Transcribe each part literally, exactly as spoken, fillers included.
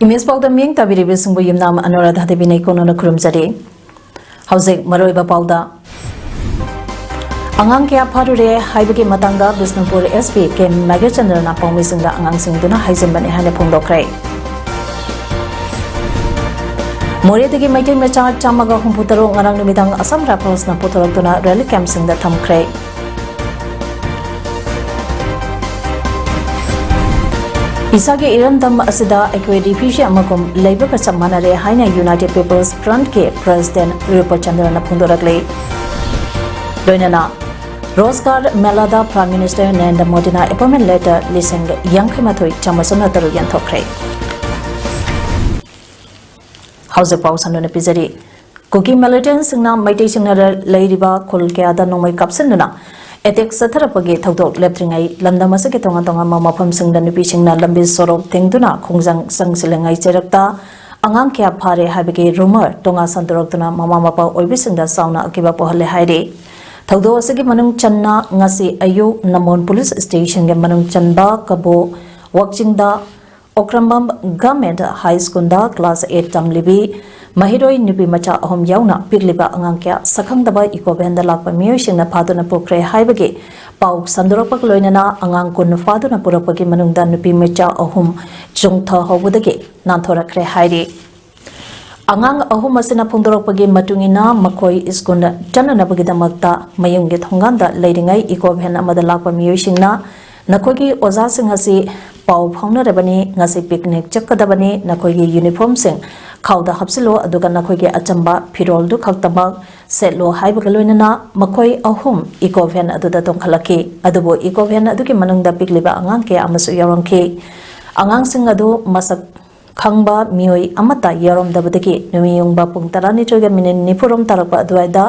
Image ꯄꯥꯎꯗꯝ ꯃꯤꯠꯌꯦꯡ ꯇꯥꯕꯤꯔꯤꯕꯁꯤꯡꯕꯨ ꯌꯨꯝꯅꯥꯝ ꯑꯅꯨꯔꯥꯙ ꯗꯦꯕꯤꯅ ꯏꯀꯣꯟꯅꯅ ꯈꯨꯔꯨꯝꯖꯔꯤ꯫ ꯍꯧꯖꯤꯛ ꯃꯔꯨꯑꯣꯏꯕ ꯄꯥꯎꯗ꯫ ꯑꯉꯥꯡ ꯀꯌꯥ ꯐꯥꯔꯨꯔꯦ ꯍꯥꯏꯕꯒꯤ ꯃꯇꯥꯡꯗ ꯕꯤꯁꯅꯨꯄꯨꯔ SP ꯀꯦ ꯃꯦꯘꯆꯟꯗ꯭ꯔꯅ ꯄꯥꯎꯃꯤꯁꯤꯡꯗ ꯑꯉꯥꯡꯁꯤꯡꯗꯨꯅ ꯍꯥꯏꯖꯤꯟꯕꯅꯤ ꯍꯥꯏꯅ ꯐꯣꯡꯗꯣꯛꯈ꯭ꯔꯦ꯫ ꯃꯣꯔꯦꯗꯒꯤ ꯃꯩꯇꯩ ꯃꯆꯥ ꯆꯥꯝꯃꯒ ꯍꯨꯝꯐꯨ ꯇꯔꯨꯛ ꯉꯔꯥꯡ ꯅꯨꯃꯤꯗꯥꯡ ꯑꯁꯥꯝ ꯔꯥꯏꯐꯜꯁꯅ ꯄꯨꯊꯣꯔꯛꯇꯨꯅ ꯔꯦꯂꯤ ꯀꯦꯝꯞꯁꯤꯡꯗ ꯊꯝꯈ꯭ꯔꯦ꯫ ꯏꯁꯥꯒꯤ ꯏꯔꯝꯗꯝ ꯑꯁꯤꯗ ꯑꯩꯈꯣꯏ ꯔꯤꯐ꯭ꯌꯨꯖꯤ ꯑꯃꯒꯨꯝ ꯂꯩꯕꯒ ꯆꯞ ꯃꯥꯟꯅꯔꯦ ꯍꯥꯏꯅ ꯌꯨꯅꯥꯏꯇꯦꯗ ꯄꯤꯄꯜꯁ ꯐ꯭ꯔꯟꯠꯀꯤ ꯄ꯭ꯔꯦꯁꯤꯗꯦꯟꯠ ꯔꯨꯄꯆꯟꯗ꯭ꯔꯅ ꯐꯣꯡꯗꯣꯔꯛꯂꯤ꯫ ꯂꯣꯏꯅꯅ ꯔꯣꯖꯒꯥꯔ ꯃꯦꯂꯥꯗ ꯄ꯭ꯔꯥꯏꯝ ꯃꯤꯅꯤꯁꯇꯔ ꯅꯔꯦꯟꯗ꯭ꯔ ꯃꯣꯗꯤꯅ ꯑꯦꯄꯣꯏꯟꯃꯦꯟꯠ ꯂꯦꯇꯔ ꯂꯤꯁꯤꯡ ꯌꯥꯡꯈꯩ ꯃꯥꯊꯣꯏ ꯆꯥꯝꯃ ꯁꯨꯞꯅ ꯇꯔꯨꯛ ꯌꯦꯟꯊꯣꯛꯈ꯭ꯔꯦ꯫ ꯍꯧꯖꯤꯛ ꯄꯥꯎ ꯁꯟꯗꯣꯛꯅ ꯄꯤꯖꯔꯤ꯫ ꯀꯨꯀꯤ ꯃꯤꯂꯤꯇꯦꯟꯠꯁꯤꯡꯅ ꯃꯩꯇꯩꯁꯤꯡꯅ ꯂꯩꯔꯤꯕ ꯈꯨꯜ ꯀꯌꯥꯗ ꯅꯣꯡꯃꯩ ꯀꯥꯞꯁꯤꯟꯗꯨꯅ ꯑꯦꯇꯦꯛ ꯆꯠꯊꯔꯛꯄꯒꯤ ꯊꯧꯗꯣꯛ ꯂꯦꯞꯇ꯭ꯔꯤꯉꯩ, ꯂꯝꯗꯝ ꯑꯁꯤꯒꯤ ꯇꯣꯉꯥꯟ ꯇꯣꯉꯥꯟꯕ ꯃꯐꯝꯁꯤꯡꯗ ꯅꯨꯄꯤꯁꯤꯡꯅ ꯂꯝꯕꯤ ꯁꯣꯔꯣꯛ ꯊꯤꯡꯗꯨꯅ ꯈꯣꯡꯖꯪ ꯆꯪꯁꯤꯜꯂꯤꯉꯩ ꯆꯩꯔꯛꯇ ꯑꯉꯥꯡ ꯀꯌꯥ ꯐꯥꯔꯦ ꯍꯥꯏꯕꯒꯤ ꯔꯨꯃꯔ ꯇꯣꯉꯥꯟ ꯁꯟꯗꯣꯔꯛꯇꯨꯅ ꯃꯃꯥ ꯃꯄꯥ ꯑꯣꯏꯕꯤꯁꯤꯡꯗ ꯆꯥꯎꯅ ꯑꯀꯤꯕ ꯄꯣꯛꯍꯜꯂꯦ ꯍꯥꯏꯔꯤ꯫ ꯊꯧꯗꯣꯛ ꯑꯁꯤꯒꯤ ꯃꯅꯨꯡ ꯆꯟꯅ ꯉꯁꯤ ꯑꯌꯨꯛ ꯅꯝꯕꯣꯜ ꯄꯨꯂꯤꯁ ꯁ꯭ꯇꯦꯁꯟꯒꯤ ꯃꯅꯨꯡ ꯆꯟꯕ ꯀꯕꯣ ꯋꯥꯛꯆꯤꯡꯗ ꯑꯣꯀ꯭ꯔꯝꯕꯝ ꯒꯚꯔꯟꯃꯦꯟꯠ ꯍꯥꯏ ꯁ꯭ꯀꯨꯜꯗ ꯀ꯭ꯂꯥꯁ ꯑꯩꯠ ꯇꯝꯂꯤꯕꯤ ꯃꯍꯩꯔꯣꯏ ꯅꯨꯄꯤ ꯃꯆꯥ ꯑꯍꯨꯝ ꯌꯥꯎꯅ ꯄꯤꯛꯂꯤꯕ ꯑꯉꯥꯡ ꯀꯌꯥ ꯁꯛꯈꯪꯗꯕ ꯏꯀꯣ ꯚꯦꯟꯗ ꯂꯥꯛꯄ ꯃꯤꯑꯣꯏꯁꯤꯡꯅ ꯐꯥꯗꯨꯅ ꯄꯨꯈ꯭ꯔꯦ ꯍꯥꯏꯕꯒꯤ ꯄꯥꯎ ꯁꯟꯗꯣꯔꯛꯄꯒ ꯂꯣꯏꯅꯅ ꯑꯉꯥꯡ ꯀꯨꯟ ꯐꯥꯗꯨꯅ ꯄꯨꯔꯛꯄꯒꯤ ꯃꯅꯨꯡꯗ ꯅꯨꯄꯤ ꯃꯆꯥ ꯑꯍꯨꯝ ꯆꯣꯡꯊꯍꯧꯕꯗꯒꯤ ꯅꯥꯟꯊꯣꯔꯛꯈ꯭ꯔꯦ ꯍꯥꯏꯔꯤ꯫ ꯑꯉꯥꯡ ꯑꯍꯨꯝ ꯑꯁꯤꯅ ꯐꯣꯡꯗꯣꯔꯛꯄꯒꯤ ꯃꯇꯨꯡ ꯏꯟꯅ, ꯃꯈꯣꯏ ꯁ꯭ꯀꯨꯜ ꯆꯠꯅꯅꯕꯒꯤꯗꯃꯛꯇ ꯃꯌꯨꯝꯒꯤ ꯊꯣꯡꯒꯥꯟꯗ ꯂꯩꯔꯤꯉꯩ ꯏꯀꯣ ꯚꯦꯟ ꯑꯃꯗ ꯂꯥꯛꯄ ꯃꯤꯑꯣꯏꯁꯤꯡꯅ ꯅꯈꯣꯏꯒꯤ ꯑꯣꯖꯥꯁꯤꯡ ꯑꯁꯤ ꯄꯥꯎ ꯐꯥꯎꯅꯔꯕꯅꯤ꯫ ꯉꯁꯤ ꯄꯤꯛꯅꯤꯛ ꯆꯠꯀꯗꯕꯅꯤ꯫ ꯅꯈꯣꯏꯒꯤ ꯌꯨꯅꯤꯐꯣꯔꯝꯁꯤꯡ ꯈꯥꯎꯗ ꯍꯥꯞꯆꯤꯜꯂꯨ, ꯑꯗꯨꯒ ꯅꯈꯣꯏꯒꯤ ꯑꯆꯝꯕ ꯐꯤꯔꯣꯜꯗꯨ ꯈꯛꯇꯃꯛ ꯁꯦꯠꯂꯨ ꯍꯥꯏꯕꯒ ꯂꯣꯏꯅꯅ ꯃꯈꯣꯏ ꯑꯍꯨꯝ ꯏꯀꯣ ꯚꯦꯟ ꯑꯗꯨꯗ ꯇꯣꯡꯈꯠꯂꯛꯈꯤ꯫ ꯑꯗꯨꯕꯨ ꯏꯀꯣ ꯚꯦꯟ ꯑꯗꯨꯒꯤ ꯃꯅꯨꯡꯗ ꯄꯤꯛꯂꯤꯕ ꯑꯉꯥꯡ ꯀꯌꯥ ꯑꯃꯁꯨ ꯌꯥꯎꯔꯝꯈꯤ꯫ ꯑꯉꯥꯡꯁꯤꯡ ꯑꯗꯨ ꯃꯁꯛ ꯈꯪꯕ ꯃꯤꯑꯣꯏ ꯑꯃꯠꯇ ꯌꯥꯎꯔꯝꯗꯕꯗꯒꯤ ꯅꯨꯃꯤꯠ ꯌꯨꯡꯕ ꯄꯨꯡ ꯇꯔꯥꯅꯤꯊꯣꯏꯒ ꯃꯤꯅꯤꯠ ꯅꯤꯐꯨꯔꯣꯝ ꯇꯥꯔꯛꯄ ꯑꯗꯨꯋꯥꯏꯗ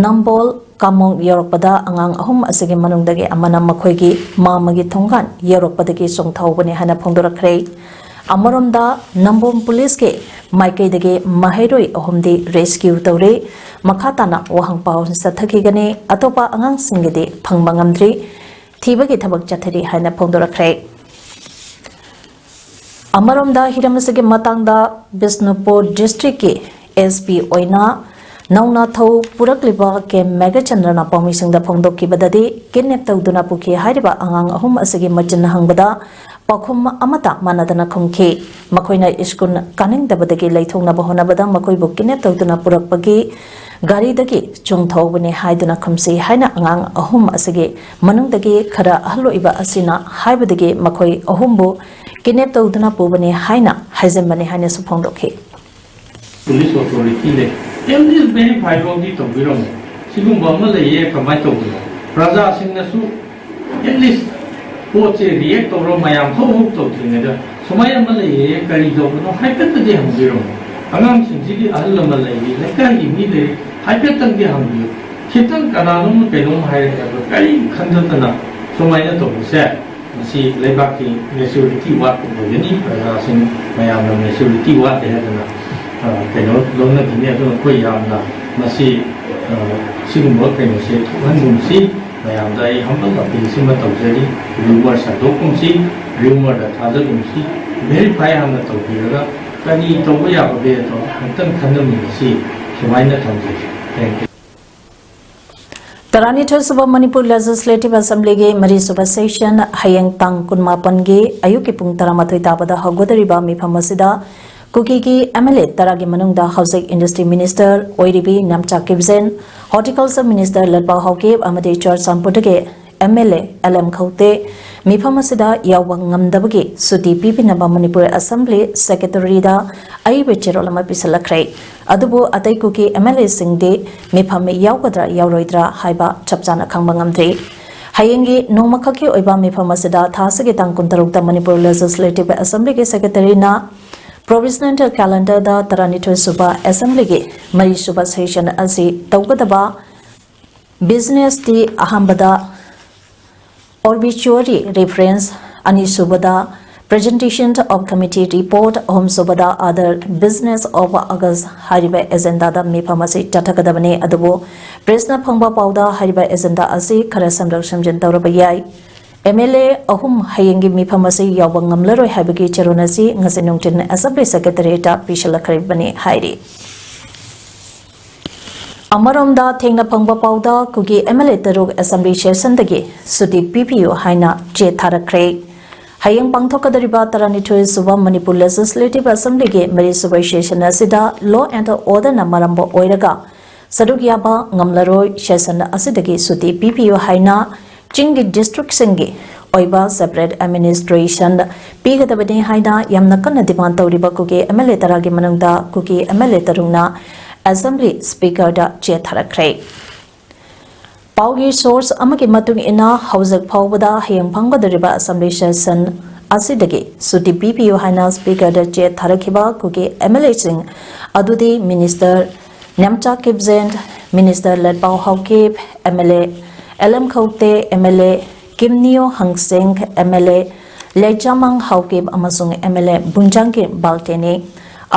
ꯅꯝꯕꯣꯜ ꯀꯥꯃꯣꯡ ꯌꯧꯔꯛꯄꯗ ꯑꯉꯥꯡ ꯑꯍꯨꯝ ꯑꯁꯤꯒꯤ ꯃꯅꯨꯡꯗꯒꯤ ꯑꯃꯅ ꯃꯈꯣꯏꯒꯤ ꯃꯥꯃꯒꯤ ꯊꯣꯡꯒꯥꯟ ꯌꯧꯔꯛꯄꯗꯒꯤ ꯆꯣꯡꯊꯍꯧꯕꯅꯤ ꯍꯥꯏꯅ ꯐꯣꯡꯗꯣꯔꯛꯈ꯭ꯔꯦ꯫ ꯑꯃꯔꯣꯝꯗ ꯅꯝꯕꯣꯜ ꯄꯨꯂꯤꯁꯀꯤ ꯃꯥꯏꯀꯩꯗꯒꯤ ꯃꯍꯩꯔꯣꯏ ꯑꯍꯨꯝꯗꯤ ꯔꯦꯁꯀ꯭ꯌꯨ ꯇꯧꯔꯦ꯫ ꯃꯈꯥ ꯇꯥꯅ ꯋꯥꯍꯪ ꯄꯥꯎ ꯆꯠꯊꯈꯤꯒꯅꯤ꯫ ꯑꯇꯣꯞꯄ ꯑꯉꯥꯡꯁꯤꯡꯒꯤꯗꯤ ꯐꯪꯕ ꯉꯝꯗ꯭ꯔꯤ꯫ ꯊꯤꯕꯒꯤ ꯊꯕꯛ ꯆꯠꯊꯔꯤ ꯍꯥꯏꯅ ꯐꯣꯡꯗꯣꯔꯛꯈ꯭ꯔꯦ꯫ ꯑꯃꯔꯣꯝꯗ ꯍꯤꯔꯝ ꯑꯁꯤꯒꯤ ꯃꯇꯥꯡꯗ ꯕꯤꯁꯅꯨꯄꯨꯔ ꯗꯤꯁꯇ꯭ꯔꯤꯛꯀꯤ ꯑꯦꯁ ꯄꯤ ꯑꯣꯏꯅ ꯅꯧꯅ ꯊꯧ ꯄꯨꯔꯛꯂꯤꯕ ꯀꯦ ꯃꯦꯘꯆꯟꯗ꯭ꯔꯅ ꯄꯥꯎꯃꯤꯁꯤꯡꯗ ꯐꯣꯡꯗꯣꯛꯈꯤꯕꯗꯗꯤ, ꯀꯤꯗꯅꯦꯞ ꯇꯧꯗꯨꯅ ꯄꯨꯈꯤ ꯍꯥꯏꯔꯤꯕ ꯑꯉꯥꯡ ꯑꯍꯨꯝ ꯑꯁꯤꯒꯤ ꯃꯆꯤꯟ ꯍꯪꯕꯗ ꯄꯥꯎꯈꯨꯝ ꯑꯃꯠꯇ ꯃꯥꯟꯅꯗꯅ ꯈꯨꯝꯈꯤ꯫ ꯃꯈꯣꯏꯅ ꯁ꯭ꯀꯨꯜ ꯀꯥꯅꯤꯡꯗꯕꯗꯒꯤ ꯂꯩꯊꯣꯛꯅꯕ ꯍꯣꯠꯅꯕꯗ ꯃꯈꯣꯏꯕꯨ ꯀꯤꯗꯅꯦꯞ ꯇꯧꯗꯨꯅ ꯄꯨꯔꯛꯄꯒꯤ ꯒꯥꯔꯤꯗꯒꯤ ꯆꯣꯡꯊꯣꯛꯍꯧꯕꯅꯤ ꯍꯥꯏꯗꯨꯅ ꯈꯨꯝꯁꯤ ꯍꯥꯏꯅ ꯑꯉꯥꯡ ꯑꯍꯨꯝ ꯑꯁꯤꯒꯤ ꯃꯅꯨꯡꯗꯒꯤ ꯈꯔ ꯑꯍꯜ ꯑꯣꯏꯕ ꯑꯁꯤꯅ ꯍꯥꯏꯕꯗꯒꯤ ꯃꯈꯣꯏ ꯑꯍꯨꯝꯕꯨ ꯀꯤꯗꯅꯦꯞ ꯇꯧꯗꯨꯅ ꯄꯨꯕꯅꯤ ꯍꯥꯏꯅ ꯍꯥꯏꯖꯤꯟꯕꯅꯤ ꯍꯥꯏꯅꯁꯨ ꯐꯣꯡꯗꯣꯛꯈꯤ꯫ ꯄꯨꯂꯤꯁ ꯑꯣꯊꯣꯔꯤꯇꯤ ꯂꯩ, ꯑꯦꯠꯂꯤꯁ ꯚꯦꯔꯤꯐꯥꯏ ꯐꯥꯎꯗꯤ ꯇꯧꯕꯤꯔꯝꯃꯣ꯫ ꯁꯤꯒꯨꯝꯕ ꯑꯃ ꯂꯩꯌꯦ, ꯀꯃꯥꯏꯅ ꯇꯧꯕꯅꯣ? ꯄ꯭ꯔꯖꯥꯁꯤꯡꯅꯁꯨ ꯑꯦꯠꯂꯤꯁ ꯄꯣꯠꯁꯦ ꯔꯤꯌꯦꯛ ꯇꯧꯔ ꯃꯌꯥꯝ ꯍꯧ ꯍꯧ ꯇꯧꯗ꯭ꯔꯤꯉꯩꯗ ꯁꯨꯃꯥꯏꯅ ꯑꯃ ꯂꯩꯌꯦ, ꯀꯔꯤ ꯇꯧꯕꯅꯣ ꯍꯥꯏꯐꯦꯠꯇꯗꯤ ꯍꯪꯕꯤꯔꯝꯃꯣ꯫ ꯑꯉꯥꯡꯁꯤꯡꯁꯤꯒꯤ ꯑꯍꯜ ꯂꯃꯟ ꯂꯩꯔꯤ, ꯂꯩꯀꯥꯏꯒꯤ ꯃꯤ ꯂꯩꯔꯤ, ꯍꯥꯏꯐꯦꯠꯇꯪꯗꯤ ꯍꯪꯕꯤꯌꯨ꯫ ꯈꯤꯇꯪ ꯀꯅꯥꯅꯣꯝꯅ ꯀꯩꯅꯣꯝ ꯍꯥꯏꯔꯛꯑꯦ, ꯑꯗꯣ ꯀꯔꯤ ꯈꯟꯗꯗꯅ ꯁꯨꯃꯥꯏꯅ ꯇꯧꯕꯁꯦ, ꯃꯁꯤ ꯂꯩꯕꯥꯛꯀꯤ ꯃꯦꯆꯨꯔꯤꯇꯤ ꯋꯥꯠꯄ ꯑꯣꯏꯒꯅꯤ꯫ ꯄ꯭ꯔꯖꯥꯁꯤꯡ ꯃꯌꯥꯝꯅ ꯃꯦꯆꯨꯔꯤꯇꯤ ꯋꯥꯠꯂꯦ ꯍꯥꯏꯗꯅ, ꯑ, ꯀꯩꯅꯣ ꯂꯧꯅꯈꯤꯅꯤ꯫ ꯑꯗꯨꯅ ꯑꯩꯈꯣꯏ ꯌꯥꯝꯅ ꯃꯁꯤ, ꯑ, ꯁꯤꯒꯨꯝꯕ ꯀꯩꯅꯣꯁꯦ ꯊꯣꯛꯍꯟꯒꯨꯝꯁꯤ꯫ ꯃꯌꯥꯝꯗ ꯑꯩ ꯍꯝꯕꯜ ꯑꯄꯤꯜꯁꯤꯃ ꯇꯧꯖꯔꯤ꯫ ꯔꯤꯌꯨꯃꯔ ꯁꯟꯗꯣꯛꯀꯨꯝꯁꯤ, ꯔꯤꯌꯨꯃꯔꯗ ꯊꯥꯖꯒꯨꯝꯁꯤ, ꯚꯦꯔꯤꯐꯥꯏ ꯍꯥꯟꯅ ꯇꯧꯕꯤꯔꯒ ꯀꯔꯤ ꯇꯧꯕ ꯌꯥꯕꯒꯦ ꯑꯗꯣ ꯑꯃꯨꯛꯇꯪ ꯈꯟꯅꯃꯤꯟꯅꯁꯤ꯫ ꯁꯨꯃꯥꯏꯅ ꯊꯝꯖꯒꯦ꯫ Thank you. ꯇꯔꯥꯅꯤꯊꯣꯏ ꯁꯨꯕ ꯃꯅꯤꯄꯨꯔ ꯂꯦꯖꯤꯁꯂꯦꯇꯤꯚ ꯑꯦꯁꯦꯝꯕ꯭ꯂꯤꯒꯤ ꯃꯔꯤ ꯁꯨꯕ ꯁꯦꯁꯟ ꯍꯌꯦꯡ ꯇꯥꯡ ꯀꯨꯟꯃꯥꯄꯟꯒꯤ ꯑꯌꯨꯛꯀꯤ ꯄꯨꯡ ꯇꯔꯥꯃꯥꯊꯣꯏ ꯇꯥꯕꯗ ꯍꯧꯒꯗꯧꯔꯤꯕ ꯃꯤꯐꯝ ꯑꯁꯤꯗ ꯀꯨꯀꯤꯒꯤ ꯑꯦꯝ ꯑꯦꯜ ꯑꯦ ꯇꯔꯥꯒꯤ ꯃꯅꯨꯡꯗ ꯍꯧꯖꯤꯛ ꯏꯟꯗꯁꯇ꯭ꯔꯤ ꯃꯤꯅꯤꯁꯇꯔ ꯑꯣꯏꯔꯤꯕꯤ ꯅꯥꯝꯆꯥ ꯀꯤꯞꯖꯦꯟ, ꯍꯣꯔꯇꯤꯀꯜꯆꯔ ꯃꯤꯅꯤꯁꯇꯔ ꯂꯠꯄꯥꯎ ꯍꯥꯎꯀꯤꯞ ꯑꯃꯗꯤ ꯆꯨꯔꯆꯥꯟꯄꯨꯔꯗꯒꯤ M L A L M ꯈꯧꯇꯦ, ꯃꯤꯐꯝ ꯑꯁꯤꯗ ꯌꯥꯎꯕ ꯉꯝꯗꯕꯒꯤ ꯁꯨꯇꯤ ꯄꯤꯕꯤꯅꯕ ꯃꯅꯤꯄꯨꯔ ꯑꯦꯁꯦꯝꯕ꯭ꯂꯤ ꯁꯦꯀ꯭ꯔꯦꯇꯔꯤꯗ ꯑꯏꯕ ꯆꯦꯔꯣꯜ ꯑꯃ ꯄꯤꯁꯤꯜꯂꯛꯈ꯭ꯔꯦ꯫ ꯑꯗꯨꯕꯨ ꯑꯇꯩ ꯀꯨꯀꯤ ꯑꯦꯝ ꯑꯦꯜ ꯑꯦꯁꯤꯡꯗꯤ ꯃꯤꯐꯝ ꯌꯥꯎꯒꯗ꯭ꯔꯥ ꯌꯥꯎꯔꯣꯏꯗ꯭ꯔꯥ ꯍꯥꯏꯕ ꯆꯞ ꯆꯥꯅ ꯈꯪꯕ ꯉꯝꯗ꯭ꯔꯤ꯫ ꯍꯌꯦꯡꯒꯤ ꯅꯣꯡꯃꯈꯛꯀꯤ ꯑꯣꯏꯕ ꯃꯤꯐꯝ ꯑꯁꯤꯗ ꯊꯥ ꯑꯁꯤꯒꯤ ꯇꯥꯡ ꯀꯨꯟꯇꯔꯨꯛꯇ ꯃꯅꯤꯄꯨꯔ ꯂꯦꯖꯤꯁꯂꯦꯇꯤꯚ ꯑꯦꯁꯦꯝꯕ꯭ꯂꯤꯒꯤ ꯁꯦꯀ꯭ꯔꯦꯇꯔꯤꯅ ꯄ꯭ꯔꯣꯚꯤꯖꯅꯦꯜ ꯀꯦꯂꯦꯟꯗꯔꯗ ꯇꯔꯥꯅꯤꯊꯣꯏ ꯁꯨꯕ ꯑꯦꯁꯦꯝꯕ꯭ꯂꯤꯒꯤ ꯃꯔꯤ ꯁꯨꯕ ꯁꯦꯁꯟ ꯑꯁꯤ ꯇꯧꯒꯗꯕ ꯕꯤꯖꯤꯅꯦꯁꯇꯤ ꯑꯍꯥꯟꯕꯗ obituary reference, ꯑꯅꯤꯁꯨꯕꯗ presentation of committee report, ꯑꯍꯨꯝꯁꯨꯕꯗ other business of August ꯍꯥꯏꯔꯤꯕ ꯑꯦꯖꯦꯟꯗꯥꯗ ꯃꯤꯐꯝ ꯑꯁꯤ ꯆꯠꯊꯒꯗꯕꯅꯤ꯫ ꯑꯗꯨꯕꯨ ꯄ꯭ꯔꯦꯁꯅ ꯐꯪꯕ ꯄꯥꯎꯗ ꯍꯥꯏꯔꯤꯕ ꯑꯦꯖꯦꯟꯗꯥ ꯑꯁꯤ ꯈꯔ ꯁꯦꯝꯗꯣꯛ ꯁꯦꯝꯖꯤꯟ ꯇꯧꯔꯕ ꯌꯥꯏ꯫ ꯑꯦꯝ ꯑꯦꯜ ꯑꯦ ꯑꯍꯨꯝ ꯍꯌꯦꯡꯒꯤ ꯃꯤꯐꯝ ꯑꯁꯤ ꯌꯥꯎꯕ ꯉꯝꯂꯔꯣꯏ ꯍꯥꯏꯕꯒꯤ ꯆꯦꯔꯣꯜ ꯑꯁꯤ ꯉꯁꯤ ꯅꯨꯡꯊꯤꯜ ꯑꯦꯁꯦꯝꯕ꯭ꯂꯤ ꯁꯦꯀ꯭ꯔꯦꯇꯔꯤꯌꯦꯠꯇ ꯄꯤꯁꯤꯜꯂꯛꯈ꯭ꯔꯤꯕꯅꯤ ꯍꯥꯏꯔꯤ꯫ ꯑꯃꯔꯣꯝꯗ ꯊꯦꯡꯅ ꯐꯪꯕ ꯄꯥꯎꯗ ꯀꯨꯀꯤ ꯑꯦꯝ ꯑꯦꯜ ꯑꯦ ꯇꯔꯨꯛ ꯑꯦꯁꯦꯝꯕ꯭ꯂꯤ ꯁꯦꯁꯟꯗꯒꯤ ꯁꯨꯇꯤ ꯄꯤꯕꯤꯌꯨ ꯍꯥꯏꯅ ꯆꯦ ꯊꯥꯔꯛꯈ꯭ꯔꯦ꯫ ꯍꯌꯦꯡ ꯄꯥꯡꯊꯣꯛꯀꯗꯧꯔꯤꯕ ꯇꯔꯥꯅꯤꯊꯣꯏ ꯁꯨꯕ ꯃꯅꯤꯄꯨꯔ ꯂꯦꯖꯤꯁꯂꯦꯇꯤꯚ ꯑꯦꯁꯦꯝꯕ꯭ꯂꯤꯒꯤ ꯃꯔꯤ ꯁꯨꯕ ꯁꯦꯁꯟ ꯑꯁꯤꯗ law and orderꯅ ꯃꯔꯝ ꯑꯣꯏꯔꯒ ꯁꯔꯨꯛ ꯌꯥꯕ ꯉꯝꯂꯔꯣꯏ, ꯁꯦꯁꯟ ꯑꯁꯤꯗꯒꯤ ꯁꯨꯇꯤ ꯄꯤꯕꯤꯌꯨ ꯍꯥꯏꯅ ꯆꯤꯡꯒꯤ ꯗꯤꯁꯇ꯭ꯔꯤꯛꯁꯤꯡꯒꯤ ꯑꯣꯏꯕ separate administration ꯄꯤꯒꯗꯕꯅꯤ ꯍꯥꯏꯅ ꯌꯥꯝꯅ ꯀꯟꯅ demand ꯇꯧꯔꯤꯕ ꯀꯨꯀꯤ ꯑꯦꯝ ꯑꯦꯜ ꯑꯦ ꯇꯔꯥꯒꯤ ꯃꯅꯨꯡꯗ ꯀꯨꯀꯤ ꯑꯦꯝ ꯑꯦꯜ ꯑꯦ ꯇꯔꯨꯛꯅ ꯑꯦꯁꯦꯝꯕ꯭ꯂꯤ ꯁ꯭ꯄꯤꯀꯔꯗ ꯆꯦ ꯊꯥꯔꯛꯈ꯭ꯔꯦ꯫ ꯄꯥꯎꯒꯤ ꯁꯣꯔꯁ ꯑꯃꯒꯤ ꯃꯇꯨꯡ ꯏꯟꯅ ꯍꯧꯖꯤꯛ ꯐꯥꯎꯕꯗ ꯍꯌꯦꯡ ꯐꯪꯒꯗꯧꯔꯤꯕ ꯑꯦꯁꯦꯝꯕ꯭ꯂꯤ ꯁꯦꯁꯟ ꯑꯁꯤꯗꯒꯤ ꯁꯨꯇꯤ ꯄꯤꯕꯤꯌꯨ ꯍꯥꯏꯅ ꯁ꯭ꯄꯤꯀꯔꯗ ꯆꯦ ꯊꯥꯔꯛꯈꯤꯕ ꯀꯨꯀꯤ ꯑꯦꯝ ꯑꯦꯜ ꯑꯦꯁꯤꯡ ꯑꯗꯨꯗꯤ minister Nemcha Kipgen, minister Letpao Haokip, M L A L M Khaute, M L A Kimneo ꯍꯪꯁꯦꯡ, M L A Letzamang Haokip ꯑꯃꯁꯨꯡ ꯑꯦꯝ ꯑꯦꯜ ꯑꯦ ꯕꯨꯟꯖꯥꯡꯒꯤ ꯕꯥꯜꯇꯦꯅꯤ꯫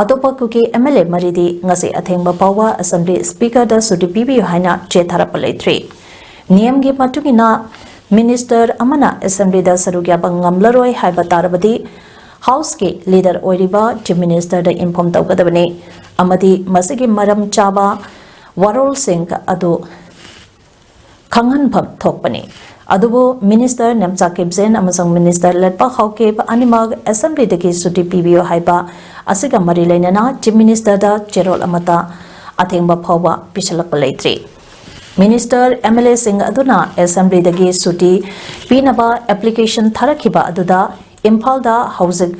ꯑꯇꯣꯞꯄ ꯀꯨꯀꯤ ꯑꯦꯝ ꯑꯦꯜ ꯑꯦ ꯃꯔꯤꯗꯤ ꯉꯁꯤ ꯑꯊꯦꯡꯕ ꯐꯥꯎꯕ ꯑꯦꯁꯦꯝꯕ꯭ꯂꯤ ꯁ꯭ꯄꯤꯀꯔꯗ ꯁꯨꯇꯤ ꯄꯤꯕꯤꯌꯨ ꯍꯥꯏꯅ ꯆꯦ ꯊꯥꯔꯛꯄ ꯂꯩꯇ꯭ꯔꯤ꯫ ꯅꯤꯌꯝꯒꯤ ꯃꯇꯨꯡ ꯏꯟꯅ ꯃꯤꯅꯤꯁꯇꯔ ꯑꯃꯅ ꯑꯦꯁꯦꯝꯕ꯭ꯂꯤꯗ ꯁꯔꯨꯛ ꯌꯥꯕ ꯉꯝꯂꯔꯣꯏ ꯍꯥꯏꯕ ꯇꯥꯔꯕꯗꯤ ꯍꯥꯎꯁꯀꯤ ꯂꯤꯗꯔ ꯑꯣꯏꯔꯤꯕ ꯆꯤꯐ ꯃꯤꯅꯤꯁꯇꯔꯗ ꯏꯟꯐꯣꯔꯝ ꯇꯧꯒꯗꯕꯅꯤ ꯑꯃꯗꯤ ꯃꯁꯤꯒꯤ ꯃꯔꯝ ꯆꯥꯕ ꯋꯥꯔꯣꯜꯁꯤꯡ ꯑꯗꯨ ꯈꯪꯍꯟꯐꯝ ꯊꯣꯛꯄꯅꯤ꯫ ꯑꯗꯨꯕꯨ ꯃꯤꯅꯤꯁꯇꯔ ꯅꯦꯝꯆꯥ ꯀꯤꯞꯖꯦꯟ ꯑꯃꯁꯨꯡ ꯃꯤꯅꯤꯁꯇꯔ ꯂꯦꯠꯄꯥ ꯍꯥꯎꯀꯤꯞ ꯑꯅꯤꯃꯛ ꯑꯦꯁꯦꯝꯕ꯭ꯂꯤꯗꯒꯤ ꯁꯨꯇꯤ ꯄꯤꯕꯤꯌꯨ ꯍꯥꯏꯕ ꯑꯁꯤꯒ ꯃꯔꯤ ꯂꯩꯅꯅ ꯆꯤꯐ ꯃꯤꯅꯤꯁꯇꯔꯗ ꯆꯦꯔꯣꯜ ꯑꯃꯠꯇ ꯑꯊꯦꯡꯕ ꯐꯥꯎꯕ ꯄꯤꯁꯤꯜꯂꯛꯄ ꯂꯩꯇ꯭ꯔꯤ꯫ ꯃꯤꯅꯤꯁꯇꯔ, ꯑꯦꯝ ꯑꯦꯜ ꯑꯦꯁꯤꯡ ꯑꯗꯨꯅ ꯑꯦꯁꯦꯝꯕ꯭ꯂꯤꯗꯒꯤ ꯁꯨꯇꯤ ꯄꯤꯅꯕ ꯑꯦꯄ꯭ꯂꯤꯀꯦꯁꯟ ꯊꯥꯔꯛꯈꯤꯕ ꯑꯗꯨꯗ ꯏꯝꯐꯥꯜꯗ ꯍꯧꯖꯤꯛ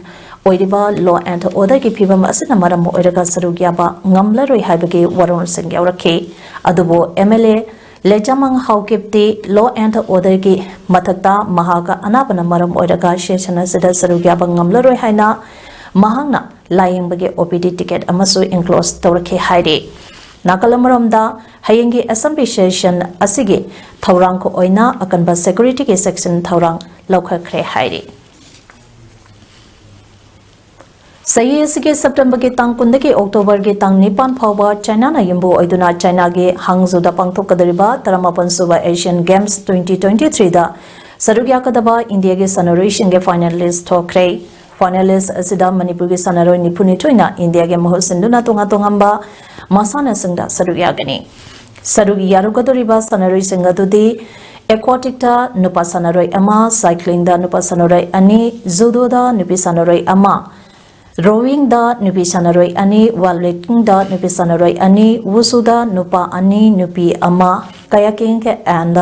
ꯑꯣꯏꯔꯤꯕ law and orderꯒꯤ ꯐꯤꯕꯝ ꯑꯁꯤꯅ ꯃꯔꯝ ꯑꯣꯏꯔꯒ ꯁꯔꯨꯛ ꯌꯥꯕ ꯉꯝꯂꯔꯣꯏ ꯍꯥꯏꯕꯒꯤ ꯋꯥꯔꯣꯜꯁꯤꯡ ꯌꯥꯎꯔꯛꯈꯤ꯫ ꯑꯗꯨꯕꯨ ꯑꯦꯝ ꯑꯦꯜ ꯑꯦ ꯂꯦꯖꯥꯃꯥꯡ ꯍꯥꯎꯀꯤꯞꯇꯤ law and orderꯒꯤ ꯃꯊꯛꯇ ꯃꯍꯥꯛꯀ ꯑꯅꯥꯕꯅ ꯃꯔꯝ ꯑꯣꯏꯔꯒ ꯁꯦꯁꯟ ꯑꯁꯤꯗ ꯁꯔꯨꯛ ꯌꯥꯕ ꯉꯝꯂꯔꯣꯏ ꯍꯥꯏꯅ ꯃꯍꯥꯛꯅ ꯂꯥꯌꯦꯡꯕꯒꯤ ꯑꯣ ꯄꯤ ꯗꯤ ꯇꯤꯀꯦꯠ ꯑꯃꯁꯨ ꯏꯟꯀ꯭ꯂꯣꯖ ꯇꯧꯔꯛꯈꯤ ꯍꯥꯏꯔꯤ꯫ ꯅꯥꯀꯜ ꯑꯃꯔꯣꯝꯗ, ꯍꯌꯦꯡꯒꯤ ꯑꯦꯁꯦꯝꯕ꯭ꯂꯤ ꯁꯦꯁꯟ ꯑꯁꯤꯒꯤ ꯊꯧꯔꯥꯡꯒꯤ ꯑꯣꯏꯅ ꯑꯀꯟꯕ ꯁꯦꯀ꯭ꯌꯨꯔꯤꯇꯤꯒꯤ ꯆꯦꯛꯁꯤꯟ ꯊꯧꯔꯥꯡ ꯂꯧꯈꯠꯈ꯭ꯔꯦ ꯍꯥꯏꯔꯤ꯫ ꯆꯍꯤ ꯑꯁꯤꯒꯤ ꯁꯦꯞꯇꯦꯝꯕꯔꯒꯤ ꯇꯥꯡ ꯀꯨꯟꯗꯒꯤ ꯑꯣꯛꯇꯣꯕꯔꯒꯤ ꯇꯥꯡ ꯅꯤꯄꯥꯟ ꯐꯥꯎꯕ ꯆꯥꯏꯅꯥꯅ ꯌꯨꯝꯕꯨ ꯑꯣꯏꯗꯨꯅ ꯆꯥꯏꯅꯥꯒꯤ ꯍꯥꯡꯖꯨꯗ ꯄꯥꯡꯊꯣꯛꯀꯗꯧꯔꯤꯕ ꯇꯔꯥꯃꯥꯄꯟ ꯁꯨꯕ Asian Games twenty twenty-threeꯗ ꯁꯔꯨꯛ ꯌꯥꯀꯗꯕ ꯏꯟꯗꯤꯌꯥꯒꯤ ꯁꯥꯟꯅꯔꯣꯏꯁꯤꯡꯒꯤ ꯐꯥꯏꯅꯦꯂꯤꯁ ꯊꯣꯛꯈ꯭ꯔꯦ꯫ ꯐꯥꯏꯅꯦꯂꯤꯁ ꯑꯁꯤꯗ ꯃꯅꯤꯄꯨꯔꯒꯤ ꯁꯥꯟꯅꯔꯣꯏ ꯅꯤꯐꯨꯅꯤꯊꯣꯏꯅ ꯏꯟꯗꯤꯌꯥꯒꯤ ꯃꯍꯨꯠ ꯁꯤꯟꯗꯨꯅ ꯇꯣꯉꯥꯟ ꯇꯣꯉꯥꯟꯕ ꯃꯁꯥꯟꯅꯁꯤꯡꯗ ꯁꯔꯨꯛ ꯌꯥꯒꯅꯤ꯫ ꯁꯔꯨꯛ ꯌꯥꯔꯨꯒꯗꯧꯔꯤꯕ ꯁꯥꯟꯅꯔꯣꯏꯁꯤꯡ ꯑꯗꯨꯗꯤ ꯑꯦꯀ꯭ꯋꯥꯇꯤꯛꯇ ꯅꯨꯄꯥ ꯁꯥꯟꯅꯔꯣꯏ ꯑꯃ, ꯁꯥꯏꯀ꯭ꯂꯤꯡꯗ ꯅꯨꯄꯥ ꯁꯥꯟꯅꯔꯣꯏ ꯑꯅꯤ, ꯖꯨꯗꯣꯗ ꯅꯨꯄꯤ ꯁꯥꯟꯅꯔꯣꯏ ꯑꯃ, ꯔꯣꯋꯤꯡꯗ ꯅꯨꯄꯤ ꯁꯥꯟꯅꯔꯣꯏ ꯑꯅꯤ, ꯋꯦꯠ ꯂꯤꯐꯇꯤꯡꯗ ꯅꯨꯄꯤ ꯁꯥꯟꯅꯔꯣꯏ ꯑꯅꯤ, ꯋꯨꯁꯨꯗ ꯅꯨꯄꯥ ꯑꯅꯤ, ꯅꯨꯄꯤ ꯑꯃ, ꯀꯌꯥꯀꯤꯡ and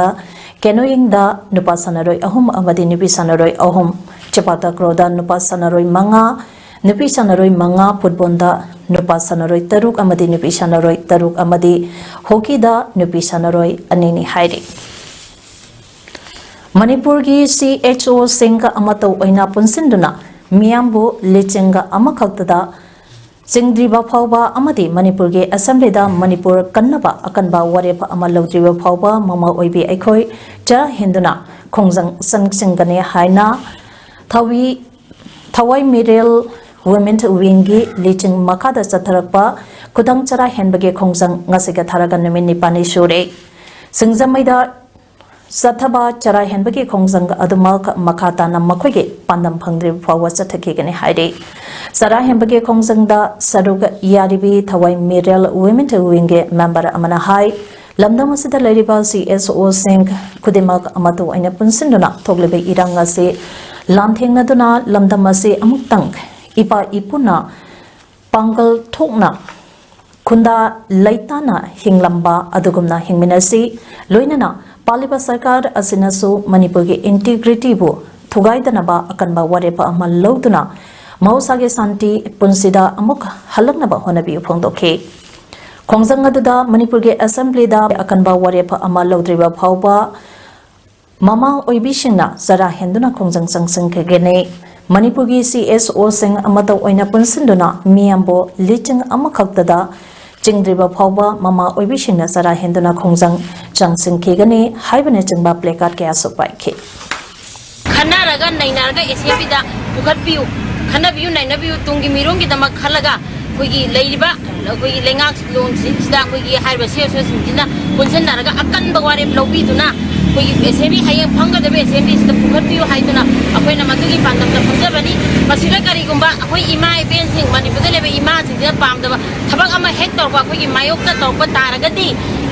ꯀꯦꯅꯣꯌꯤꯡꯗ ꯅꯨꯄꯥ ꯁꯥꯟꯅꯔꯣꯏ ꯑꯍꯨꯝ ꯑꯃꯗꯤ ꯅꯨꯄꯤ ꯁꯥꯟꯅꯔꯣꯏ ꯑꯍꯨꯝ, ꯆꯦꯄꯥ ꯇꯥꯀ꯭ꯔꯣꯗ ꯅꯨꯄꯥ ꯁꯥꯟꯅꯔꯣꯏ ꯃꯉꯥ, ꯅꯨꯄꯤ ꯁꯥꯟꯅꯔꯣꯏ ꯃꯉꯥ, ꯐꯨꯠꯕꯣꯜꯗ ꯅꯨꯄꯥ ꯁꯥꯟꯅꯔꯣꯏ ꯇꯔꯨꯛ ꯑꯃꯗꯤ ꯅꯨꯄꯤ ꯁꯥꯟꯅꯔꯣꯏ ꯇꯔꯨꯛ ꯑꯃꯗꯤ ꯍꯣꯀꯤꯗ ꯅꯨꯄꯤ ꯁꯥꯟꯅꯔꯣꯏ ꯑꯅꯤꯅꯤ ꯍꯥꯏꯔꯤ꯫ ꯃꯅꯤꯄꯨꯔꯒꯤ ꯁꯤ ꯑꯦꯆ ꯑꯣꯁꯤꯡꯒ ꯑꯃꯠꯇ ꯑꯣꯏꯅ ꯄꯨꯟꯁꯤꯟꯗꯨꯅ ꯃꯤꯌꯥꯝꯕꯨ ꯂꯤꯆꯤꯡꯒ ꯑꯃꯈꯛꯇꯗ ꯆꯤꯡꯗ꯭ꯔꯤꯕ ꯐꯥꯎꯕ ꯑꯃꯗꯤ ꯃꯅꯤꯄꯨꯔꯒꯤ ꯑꯦꯁꯦꯝꯕ꯭ꯂꯤꯗ ꯃꯅꯤꯄꯨꯔ ꯀꯟꯅꯕ ꯑꯀꯟꯕ ꯋꯥꯔꯦꯞ ꯑꯃ ꯂꯧꯗ꯭ꯔꯤꯕ ꯐꯥꯎꯕ ꯃꯃꯥ ꯑꯣꯏꯕꯤ ꯑꯩꯈꯣꯏ ꯆꯔꯥ ꯍꯦꯟꯗꯨꯅ ꯈꯣꯡꯖꯪ ꯆꯪꯁꯤꯟꯒꯅꯤ ꯍꯥꯏꯅ ꯊꯋꯤ-, ꯊꯋꯥꯏ ꯃꯤꯔꯦꯜ ꯋꯨꯃꯦꯟ ꯋꯤꯡꯒꯤ ꯂꯤꯆꯤꯡ ꯃꯈꯥꯗ ꯆꯠꯊꯔꯛꯄ ꯈꯨꯗꯪ ꯆꯔꯥ ꯍꯦꯟꯕꯒꯤ ꯈꯣꯡꯖꯪ ꯉꯁꯤꯒ ꯊꯥꯔꯒ ꯅꯨꯃꯤꯠ ꯅꯤꯄꯥꯜꯅꯤ ꯁꯨꯔꯦ꯫ ꯁꯤꯡꯖꯃꯩꯗ ꯆꯠꯊꯕ ꯆꯔꯥ ꯍꯦꯟꯕꯒꯤ ꯈꯣꯡꯖꯪ ꯑꯗꯨꯃꯛ ꯃꯈꯥ ꯇꯥꯅ ꯃꯈꯣꯏꯒꯤ ꯄꯥꯟꯗꯝ ꯐꯪꯗ꯭ꯔꯤꯕ ꯐꯥꯎꯕ ꯆꯠꯊꯈꯤꯒꯅꯤ ꯍꯥꯏꯔꯤ꯫ ꯆꯔꯥ ꯍꯦꯟꯕꯒꯤ ꯈꯣꯡꯖꯪꯗ ꯁꯔꯨꯛ ꯌꯥꯔꯤꯕꯤ ꯊꯋꯥꯏ ꯃꯤꯔꯦꯜ ꯋꯨꯃꯦꯟ ꯋꯤꯡꯒꯤ ꯃꯦꯝꯕꯔ ꯑꯃꯅ ꯍꯥꯏ, ꯂꯝꯗꯝ ꯑꯁꯤꯗ ꯂꯩꯔꯤꯕ ꯁꯤ ꯑꯦꯆ ꯑꯣꯁꯤꯡ ꯈꯨꯗꯤꯡꯃꯛ ꯑꯃꯠꯇ ꯑꯣꯏꯅ ꯄꯨꯟꯁꯤꯟꯗꯨꯅ ꯊꯣꯛꯂꯤꯕ ꯏꯔꯥꯡ ꯑꯁꯤ ꯂꯥꯟꯊꯦꯡꯅꯗꯨꯅ ꯂꯝꯗꯝ ꯑꯁꯤ ꯑꯃꯨꯛꯇꯪ ꯏꯄꯥ ꯏꯄꯨꯅ ꯄꯥꯡꯒꯜ ꯊꯣꯛꯅ ꯈꯨꯟꯗꯥ ꯂꯩꯇꯥꯅ ꯍꯤꯡꯂꯝꯕ ꯑꯗꯨꯒꯨꯝꯅ ꯍꯤꯡꯃꯤꯟꯅꯁꯤ꯫ ꯂꯣꯏꯅꯅ ꯄꯥꯜꯂꯤꯕ ꯁꯔꯀꯥꯔ ꯑꯁꯤꯅꯁꯨ ꯃꯅꯤꯄꯨꯔꯒꯤ integrityꯕꯨ ꯊꯨꯒꯥꯏꯗꯅꯕ ꯑꯀꯟꯕ ꯋꯥꯔꯦꯞ ꯑꯃ ꯂꯧꯗꯨꯅ ꯃꯍꯧꯁꯥꯒꯤ ꯁꯥꯟꯇꯤ ꯄꯨꯟꯁꯤꯗ ꯑꯃꯨꯛ ꯍꯜꯂꯛꯅꯕ ꯍꯣꯠꯅꯕꯤꯌꯨ ꯐꯣꯡꯗꯣꯛꯈꯤ꯫ ꯈꯣꯡꯖꯪ ꯑꯗꯨꯗ ꯃꯅꯤꯄꯨꯔꯒꯤ assemblyꯗ ꯑꯀꯟꯕ ꯋꯥꯔꯦꯞ ꯑꯃ ꯂꯧꯗ꯭ꯔꯤꯕ ꯐꯥꯎꯕ ꯃꯃꯥ ꯑꯣꯏꯕꯤꯁꯤꯡꯅ ꯆꯔꯥ ꯍꯦꯟꯗꯨꯅ ꯈꯣꯡꯖꯪ ꯆꯪꯁꯤꯟꯈꯤꯒꯅꯤ꯫ ꯃꯅꯤꯄꯨꯔꯒꯤ CSOꯁꯤꯡ ꯑꯃꯠꯇ ꯑꯣꯏꯅ ꯄꯨꯟꯁꯤꯟꯗꯨꯅ ꯃꯤꯌꯥꯝꯕꯨ ꯂꯤꯁꯤꯡ ꯑꯃꯈꯛꯇꯗ ꯆꯤꯡꯗ꯭ꯔꯤꯕ ꯐꯥꯎꯕ ꯃꯃꯥ ꯑꯣꯏꯕꯤꯁꯤꯡꯅ ꯆꯔꯥ ꯍꯦꯟꯗꯨꯅ ꯈꯣꯡꯖꯪ ꯆꯪꯁꯤꯟꯈꯤꯒꯅꯤ ꯍꯥꯏꯕꯅꯆꯤꯡꯕ placard ꯀꯌꯥꯁꯨ ꯄꯥꯏꯈꯤ꯫ ꯈꯟꯅꯔꯒ ꯅꯩꯅꯔꯒ assemblyꯗ ꯄꯨꯈꯠꯄꯤꯌꯨ, ꯈꯟꯅꯕꯤꯌꯨ, ꯅꯩꯅꯕꯤꯌꯨ, ꯇꯨꯡꯒꯤ ꯃꯤꯔꯣꯟꯒꯤꯗꯃꯛ ꯈꯜꯂꯒ ꯑꯩꯈꯣꯏꯒꯤ ꯂꯩꯔꯤꯕ ꯑꯩꯈꯣꯏꯒꯤ ꯂꯩꯉꯥꯛꯂꯣꯟꯁꯤꯡꯁꯤꯗ ꯑꯩꯈꯣꯏꯒꯤ ꯍꯥꯏꯔꯤꯕ CSOꯁꯤꯡꯁꯤꯅ ꯄꯨꯟꯁꯤꯟꯅꯔꯒ ꯑꯀꯟꯕ ꯋꯥꯔꯦꯞ ꯂꯧꯕꯤꯗꯨꯅ ꯑꯩꯈꯣꯏꯒꯤ assembly ꯍꯌꯦꯡ ꯐꯝꯒꯗꯕ assemblyꯁꯤꯗ ꯄꯨꯈꯠꯄꯤꯌꯨ ꯍꯥꯏꯗꯨꯅ ꯑꯩꯈꯣꯏꯅ ꯃꯗꯨꯒꯤ ꯄꯥꯟꯗꯝꯗ ꯐꯝꯖꯕꯅꯤ꯫ ꯃꯁꯤꯗ ꯀꯔꯤꯒꯨꯝꯕ ꯑꯩꯈꯣꯏ ꯏꯃꯥ ꯏꯕꯦꯟꯁꯤꯡ ꯃꯅꯤꯄꯨꯔꯗ ꯂꯩꯕ ꯏꯃꯥꯁꯤꯡꯁꯤꯅ ꯄꯥꯝꯗꯕ ꯊꯕꯛ ꯑꯃ ꯍꯦꯛ ꯇꯧꯔꯛꯄ ꯑꯩꯈꯣꯏꯒꯤ ꯃꯥꯌꯣꯛꯇ ꯇꯧꯔꯛꯄ ꯇꯥꯔꯒꯗꯤ